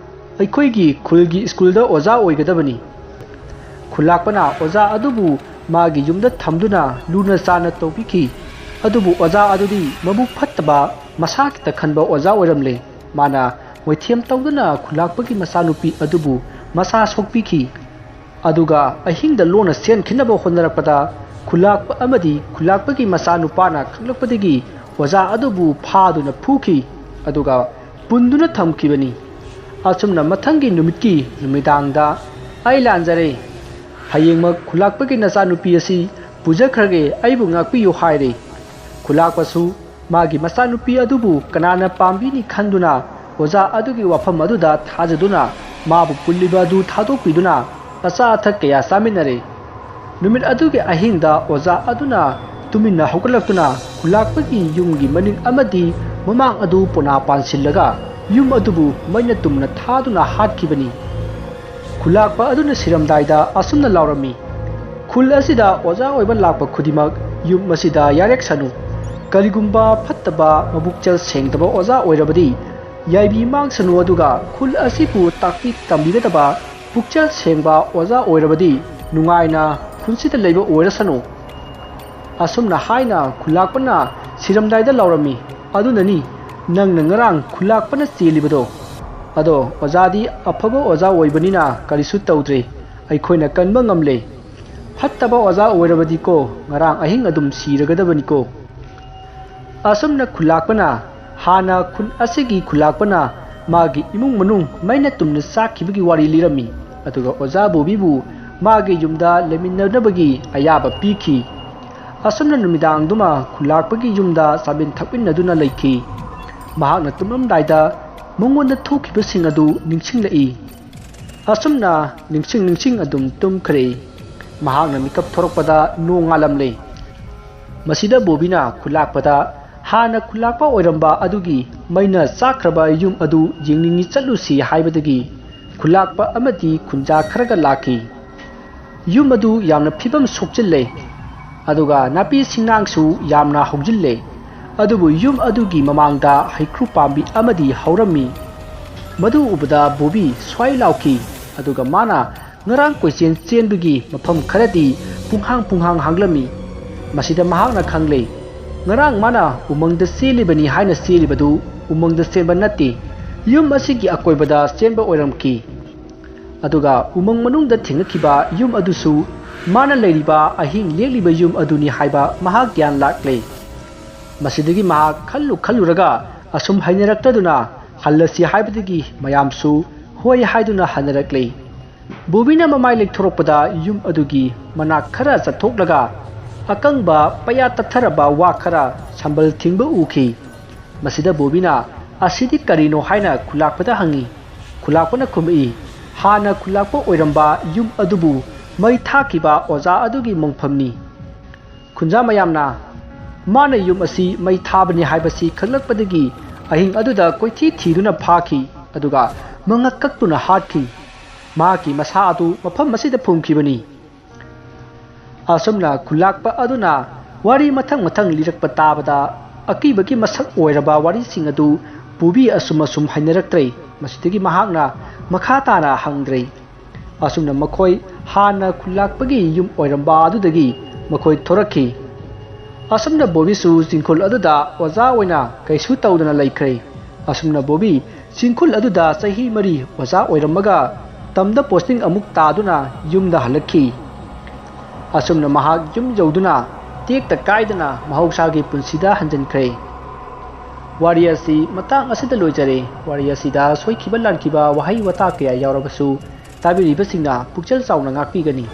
ꯑꯩꯈꯣꯏꯒꯤ ꯈꯨꯜꯒꯤ ꯁ꯭ꯀꯨꯜꯗ ꯑꯣꯖꯥ ꯑꯣꯏꯒꯗꯕꯅꯤ꯫ ꯈꯨꯜꯂꯥꯛꯄꯅ ꯑꯣꯖꯥ ꯑꯗꯨꯕꯨ ꯃꯥꯒꯤ ꯌꯨꯝꯗ ꯊꯝꯗꯨꯅ ꯂꯨꯅ ꯆꯥꯟꯅ ꯇꯧꯕꯤꯈꯤ꯫ ꯑꯗꯨꯕꯨ ꯑꯣꯖꯥ ꯑꯗꯨꯗꯤ ꯃꯕꯨꯛ ꯐꯠꯇꯕ, ꯃꯁꯥ ꯈꯤꯇ ꯈꯟꯕ ꯑꯣꯖꯥ ꯑꯣꯏꯔꯝꯂꯦ꯫ ꯃꯥꯅ ꯃꯣꯏꯊꯦꯝ ꯇꯧꯗꯨꯅ ꯈꯨꯂꯥꯛꯄꯒꯤ ꯃꯆꯥꯅꯨꯄꯤ ꯑꯗꯨꯕꯨ ꯃꯁꯥ ꯁꯣꯛꯄꯤꯈꯤ꯫ ꯑꯗꯨꯒ ꯑꯍꯤꯡꯗ ꯂꯣꯟꯅ ꯆꯦꯟꯈꯤꯅꯕ ꯍꯣꯠꯅꯔꯛꯄꯗ ꯈꯨꯂꯥꯛꯄ ꯑꯃꯗꯤ ꯈꯨꯂꯥꯛꯄꯒꯤ ꯃꯆꯥꯅꯨꯄꯥꯅ ꯈꯪꯂꯛꯄꯗꯒꯤ ꯑꯣꯖꯥ ꯑꯗꯨꯕꯨ ꯐꯥꯗꯨꯅ ꯐꯨꯈꯤ꯫ ꯑꯗꯨꯒ ꯄꯨꯟꯗꯨꯅ ꯊꯝꯈꯤꯕꯅꯤ꯫ ꯑꯁꯨꯝꯅ ꯃꯊꯪꯒꯤ ꯅꯨꯃꯤꯠꯀꯤ ꯅꯨꯃꯤꯗꯥꯡꯗ ꯑꯩ ꯂꯥꯟꯖꯔꯦ, ꯍꯌꯦꯡꯃꯛ ꯈꯨꯂꯥꯛꯄꯒꯤ ꯅꯆꯥꯅꯨꯄꯤ ꯑꯁꯤ ꯄꯨꯖꯈ꯭ꯔꯒꯦ, ꯑꯩꯕꯨ ꯉꯥꯛꯄꯤꯌꯨ ꯍꯥꯏꯔꯦ꯫ ꯈꯨꯂꯥꯛꯄꯁꯨ ꯃꯥꯒꯤ ꯃꯆꯥꯅꯨꯄꯤ ꯑꯗꯨꯕꯨ ꯀꯅꯥꯅ ꯄꯥꯝꯕꯤꯅꯤ ꯈꯟꯗꯨꯅ ꯑꯣꯖꯥ ꯑꯗꯨꯒꯤ ꯋꯥꯐꯝ ꯑꯗꯨꯗ ꯊꯥꯖꯗꯨꯅ ꯃꯥꯕꯨ ꯄꯨꯜꯂꯤꯕ ꯑꯗꯨ ꯊꯥꯗꯣꯛꯄꯤꯗꯨꯅ ꯑꯆꯥ ꯑꯊꯛ ꯀꯌꯥ ꯆꯥꯃꯤꯟꯅꯔꯦ꯫ ꯅꯨꯃꯤꯠ ꯑꯗꯨꯒꯤ ꯑꯍꯤꯡꯗ ꯑꯣꯖꯥ ꯑꯗꯨꯅ ꯇꯨꯃꯤꯟꯅ ꯍꯧꯒꯠꯂꯛꯇꯨꯅ ꯈꯨꯂꯥꯛꯄꯒꯤ ꯌꯨꯝꯒꯤ ꯃꯅꯤꯡ ꯑꯃꯗꯤ ꯃꯃꯥꯡ ꯑꯗꯨ ꯄꯣꯅꯥ ꯄꯥꯟꯁꯤꯜꯂꯒ ꯌꯨꯝ ꯑꯗꯨꯕꯨ ꯃꯩꯅ ꯇꯨꯝꯅ ꯊꯥꯗꯨꯅ ꯍꯥꯠꯈꯤꯕꯅꯤ꯫ ꯈꯨꯂꯥꯛꯄ ꯑꯗꯨꯅ ꯁꯤꯔꯝꯗꯥꯏꯗ ꯑꯁꯨꯝꯅ ꯂꯥꯎꯔꯝꯃꯤ, "ꯈꯨꯜ ꯑꯁꯤꯗ ꯑꯣꯖꯥ ꯑꯣꯏꯕ ꯂꯥꯛꯄ ꯈꯨꯗꯤꯡꯃꯛ ꯌꯨꯝ ꯑꯁꯤꯗ ꯌꯥꯔꯦꯛꯁꯅꯨ꯫ ꯀꯔꯤꯒꯨꯝꯕ ꯐꯠꯇꯕ, ꯃꯕꯨꯛꯆꯦꯜ ꯁꯦꯡꯗꯕ ꯑꯣꯖꯥ ꯑꯣꯏꯔꯕꯗꯤ ꯌꯥꯏꯕꯤ ꯃꯥꯡꯁꯅꯨ, ꯑꯗꯨꯒ ꯈꯨꯜ ꯑꯁꯤꯕꯨ ꯇꯥꯛꯄꯤ ꯇꯝꯕꯤꯒꯗꯕ ꯄꯨꯛꯆꯦꯜ ꯁꯦꯡꯕ ꯑꯣꯖꯥ ꯑꯣꯏꯔꯕꯗꯤ ꯅꯨꯡꯉꯥꯏꯅ ꯈꯨꯟꯁꯤꯗ ꯂꯩꯕ ꯑꯣꯏꯔꯁꯅꯨ"꯫ ꯑꯁꯨꯝꯅ ꯍꯥꯏꯅ ꯈꯨꯂꯥꯛꯄꯅ ꯁꯤꯔꯝꯗꯥꯏꯗ ꯂꯥꯎꯔꯝꯃꯤ꯫ ꯑꯗꯨꯅꯅꯤ ꯅꯪꯅ ꯉꯔꯥꯡ ꯈꯨꯂꯥꯛꯄꯅ ꯆꯦꯜꯂꯤꯕꯗꯣ꯫ ꯑꯗꯣ ꯑꯣꯖꯥꯗꯤ ꯑꯐꯕ ꯑꯣꯖꯥ ꯑꯣꯏꯕꯅꯤꯅ ꯀꯔꯤꯁꯨ ꯇꯧꯗ꯭ꯔꯦ, ꯑꯩꯈꯣꯏꯅ ꯀꯟꯕ ꯉꯝꯂꯦ꯫ ꯐꯠꯇꯕ ꯑꯣꯖꯥ ꯑꯣꯏꯔꯕꯗꯤꯀꯣ, ꯉꯔꯥꯡ ꯑꯍꯤꯡ ꯑꯗꯨꯝ ꯁꯤꯔꯒꯗꯕꯅꯤꯀꯣ꯫ ꯑꯁꯨꯝꯅ ꯈꯨꯂꯥꯛꯄꯅ, ꯍꯥꯟꯅ ꯈꯨꯟ ꯑꯁꯤꯒꯤ ꯈꯨꯂꯥꯛꯄꯅ ꯃꯥꯒꯤ ꯏꯃꯨꯡ ꯃꯅꯨꯡ ꯃꯩꯅ ꯇꯨꯝꯅ ꯆꯥꯛꯈꯤꯕꯒꯤ ꯋꯥꯔꯤ ꯂꯤꯔꯝꯃꯤ꯫ ꯑꯗꯨꯒ ꯑꯣꯖꯥ ꯕꯣꯕꯤꯕꯨ ꯃꯥꯒꯤ ꯌꯨꯝꯗ ꯂꯩꯃꯤꯟꯅꯅꯕꯒꯤ ꯑꯌꯥꯕ ꯄꯤꯈꯤ꯫ ꯑꯁꯨꯝꯅ ꯅꯨꯃꯤꯗꯥꯡꯗꯨꯃ ꯈꯨꯂꯥꯛꯄꯒꯤ ꯌꯨꯝꯗ ꯆꯥꯃꯤꯟ ꯊꯛꯃꯤꯟꯅꯗꯨꯅ ꯂꯩꯈꯤ꯫ ꯃꯍꯥꯛꯅ ꯇꯨꯝꯂꯝꯗꯥꯏꯗ ꯃꯉꯣꯟꯗ ꯊꯣꯛꯈꯤꯕꯁꯤꯡ ꯑꯗꯨ ꯅꯤꯡꯁꯤꯡꯂꯛꯏ꯫ ꯑꯁꯨꯝꯅ ꯅꯤꯡꯁꯤꯡ ꯅꯤꯡꯁꯤꯡ ꯑꯗꯨꯝ ꯇꯨꯝꯈ꯭ꯔꯦ꯫ ꯃꯍꯥꯛꯅ ꯃꯤꯀꯞ ꯊꯣꯔꯛꯄꯗ ꯅꯣꯡ ꯉꯥꯜꯂꯝꯂꯦ꯫ ꯃꯁꯤꯗ ꯕꯣꯕꯤꯅ ꯈꯨꯂꯥꯛꯄꯗ ꯍꯥꯟꯅ ꯈꯨꯂꯥꯛꯄ ꯑꯣꯏꯔꯝꯕ ꯑꯗꯨꯒꯤ ꯃꯩꯅ ꯆꯥꯛꯈ꯭ꯔꯕ ꯌꯨꯝ ꯑꯗꯨ ꯌꯦꯡꯅꯤꯡꯉꯤ ꯆꯠꯂꯨꯁꯤ ꯍꯥꯏꯕꯗꯒꯤ ꯈꯨꯂꯥꯛꯄ ꯑꯃꯗꯤ ꯈꯨꯟꯖꯥ ꯈꯔꯒ ꯂꯥꯛꯈꯤ꯫ ꯌꯨꯝ ꯑꯗꯨ ꯌꯥꯝꯅ ꯐꯤꯕꯝ ꯁꯣꯛꯆꯤꯜꯂꯦ, ꯑꯗꯨꯒ ꯅꯥꯄꯤ ꯁꯤꯡꯅꯥꯡꯁꯨ ꯌꯥꯝꯅ ꯍꯧꯖꯤꯜꯂꯦ꯫ ꯑꯗꯨꯕꯨ ꯌꯨꯝ ꯑꯗꯨꯒꯤ ꯃꯃꯥꯡꯗ ꯍꯩꯀ꯭ꯔꯨ ꯄꯥꯝꯕꯤ ꯑꯃꯗꯤ ꯍꯧꯔꯝꯃꯤ꯫ ꯃꯗꯨ ꯎꯕꯗ ꯕꯣꯕꯤ ꯁ꯭ꯋꯥꯏ ꯂꯥꯎꯈꯤ, ꯑꯗꯨꯒ ꯃꯥꯅ ꯉꯔꯥꯡ ꯀꯣꯏꯆꯦꯟ ꯆꯦꯟꯕꯒꯤ ꯃꯐꯝ ꯈꯔꯗꯤ ꯄꯨꯡꯍꯥꯡ ꯄꯨꯡꯍꯥꯡ ꯍꯥꯡꯂꯝꯃꯤ꯫ ꯃꯁꯤꯗ ꯃꯍꯥꯛꯅ ꯈꯪꯂꯦ, ꯉꯔꯥꯡ ꯃꯥꯅ ꯎꯃꯪꯗ ꯆꯦꯜꯂꯤꯕꯅꯤ ꯍꯥꯏꯅ ꯆꯦꯜꯂꯤꯕꯗꯨ ꯎꯃꯪꯗ ꯆꯦꯟꯕ ꯅꯠꯇꯦ, ꯌꯨꯝ ꯑꯁꯤꯒꯤ ꯑꯀꯣꯏꯕꯗ ꯆꯦꯟꯕ ꯑꯣꯏꯔꯝꯈꯤ꯫ ꯑꯗꯨꯒ ꯎꯃꯪ ꯃꯅꯨꯡꯗ ꯊꯦꯡꯅꯈꯤꯕ ꯌꯨꯝ ꯑꯗꯨꯁꯨ ꯃꯥꯅ ꯂꯩꯔꯤꯕ ꯑꯍꯤꯡ ꯂꯦꯛꯂꯤꯕ ꯌꯨꯝ ꯑꯗꯨꯅꯤ ꯍꯥꯏꯕ ꯃꯍꯥꯛ ꯒ꯭ꯌꯥꯟ ꯂꯥꯛꯂꯦ꯫ ꯃꯁꯤꯗꯒꯤ ꯃꯍꯥꯛ ꯈꯜꯂꯨ ꯈꯜꯂꯨꯔꯒ ꯑꯁꯨꯝ ꯍꯩꯅꯔꯛꯇꯗꯨꯅ ꯍꯜꯂꯁꯤ ꯍꯥꯏꯕꯗꯒꯤ ꯃꯌꯥꯝꯁꯨ ꯍꯣꯏ ꯍꯥꯏꯗꯨꯅ ꯍꯟꯅꯔꯛꯂꯦ꯫ ꯕꯣꯕꯤꯅ ꯃꯃꯥꯏ ꯂꯩꯊꯣꯔꯛꯄꯗ ꯌꯨꯝ ꯑꯗꯨꯒꯤ ꯃꯅꯥꯛ ꯈꯔ ꯆꯠꯊꯣꯛꯂꯒ ꯑꯀꯪꯕ ꯄꯌꯥ ꯇꯠꯊꯔꯕ ꯋꯥ ꯈꯔ ꯁꯝꯕꯜ ꯊꯤꯡꯕ ꯎꯈꯤ꯫ ꯃꯁꯤꯗ ꯕꯣꯕꯤꯅ "ꯑꯁꯤꯗꯤ ꯀꯔꯤꯅꯣ?" ꯍꯥꯏꯅ ꯈꯨꯂꯥꯛꯄꯗ ꯍꯪꯉꯤ꯫ ꯈꯨꯂꯥꯛꯄꯅ ꯈꯨꯝꯃꯛꯏ, "ꯍꯥꯟꯅ ꯈꯨꯂꯥꯛꯄ ꯑꯣꯏꯔꯝꯕ ꯌꯨꯝ ꯑꯗꯨꯕꯨ ꯃꯩ ꯊꯥꯈꯤꯕ ꯑꯣꯖꯥ ꯑꯗꯨꯒꯤ ꯃꯣꯡꯐꯝꯅꯤ꯫" ꯈꯨꯟꯖꯥ ꯃꯌꯥꯝꯅ ꯃꯥꯅ ꯌꯨꯝ ꯑꯁꯤ ꯃꯩ ꯊꯥꯕꯅꯤ ꯍꯥꯏꯕꯁꯤ ꯈꯪꯂꯛꯄꯗꯒꯤ ꯑꯍꯤꯡ ꯑꯗꯨꯗ ꯀꯣꯏꯊꯤ ꯊꯤꯗꯨꯅ ꯐꯥꯈꯤ, ꯑꯗꯨꯒ ꯃꯉꯛ ꯀꯛꯇꯨꯅ ꯍꯥꯠꯈꯤ꯫ ꯃꯍꯥꯛꯀꯤ ꯃꯁꯥ ꯑꯗꯨ ꯃꯐꯝ ꯑꯁꯤꯗ ꯐꯨꯝꯈꯤꯕꯅꯤ꯫ ꯑꯁꯨꯝꯅ ꯈꯨꯂꯥꯛꯄ ꯑꯗꯨꯅ ꯋꯥꯔꯤ ꯃꯊꯪ ꯃꯊꯪ ꯂꯤꯔꯛꯄ ꯇꯥꯕꯗ ꯑꯀꯤꯕꯒꯤ ꯃꯁꯛ ꯑꯣꯏꯔꯕ ꯋꯥꯔꯤꯁꯤꯡ ꯑꯗꯨ ꯕꯣꯕꯤ ꯑꯁꯨꯝ ꯑꯁꯨꯝ ꯍꯩꯅꯔꯛꯇ꯭ꯔꯦ꯫ ꯃꯁꯤꯗꯒꯤ ꯃꯍꯥꯛꯅ ꯃꯈꯥ ꯇꯥꯅ ꯍꯪꯗ꯭ꯔꯦ꯫ ꯑꯁꯨꯝꯅ ꯃꯈꯣꯏ ꯍꯥꯟꯅ ꯈꯨꯜꯂꯥꯛꯄꯒꯤ ꯌꯨꯝ ꯑꯣꯏꯔꯝꯕ ꯑꯗꯨꯗꯒꯤ ꯃꯈꯣꯏ ꯊꯣꯔꯛꯈꯤ꯫ ꯑꯁꯨꯝꯅ ꯕꯣꯕꯤꯁꯨ ꯆꯤꯡꯈꯣꯜ ꯑꯗꯨꯗ ꯑꯣꯖꯥ ꯑꯣꯏꯅ ꯀꯩꯁꯨ ꯇꯧꯗꯅ ꯂꯩꯈ꯭ꯔꯦ꯫ ꯑꯁꯨꯝꯅ ꯕꯣꯕꯤ ꯆꯤꯡꯈꯣꯜ ꯑꯗꯨꯗ ꯆꯍꯤ ꯃꯔꯤ ꯑꯣꯖꯥ ꯑꯣꯏꯔꯝꯃꯒ ꯇꯝꯗ posting ꯑꯃꯨꯛ ꯇꯥꯗꯨꯅ ꯌꯨꯝꯗ ꯍꯜꯂꯛꯈꯤ꯫ ꯑꯁꯨꯝꯅ ꯃꯍꯥꯛ ꯌꯨꯝ ꯌꯧꯗꯨꯅ ꯇꯦꯛꯇ ꯀꯥꯏꯗꯅ ꯃꯍꯧꯁꯥꯒꯤ ꯄꯨꯟꯁꯤꯗ ꯍꯟꯖꯤꯟꯈ꯭ꯔꯦ꯫ ꯋꯥꯔꯤ ꯑꯁꯤ ꯃꯇꯥꯡ ꯑꯁꯤꯗ ꯂꯣꯏꯖꯔꯦ꯫ ꯋꯥꯔꯤ ꯑꯁꯤꯗ ꯁꯣꯏꯈꯤꯕ ꯂꯥꯟꯈꯤꯕ ꯋꯥꯍꯩ ꯋꯥꯇꯥ ꯀꯌꯥ ꯌꯥꯎꯔꯕꯁꯨ ꯇꯥꯕꯤꯔꯤꯕꯁꯤꯡꯅ ꯄꯨꯛꯆꯦꯜ ꯆꯥꯎꯅ ꯉꯥꯛꯄꯤꯒꯅꯤ꯫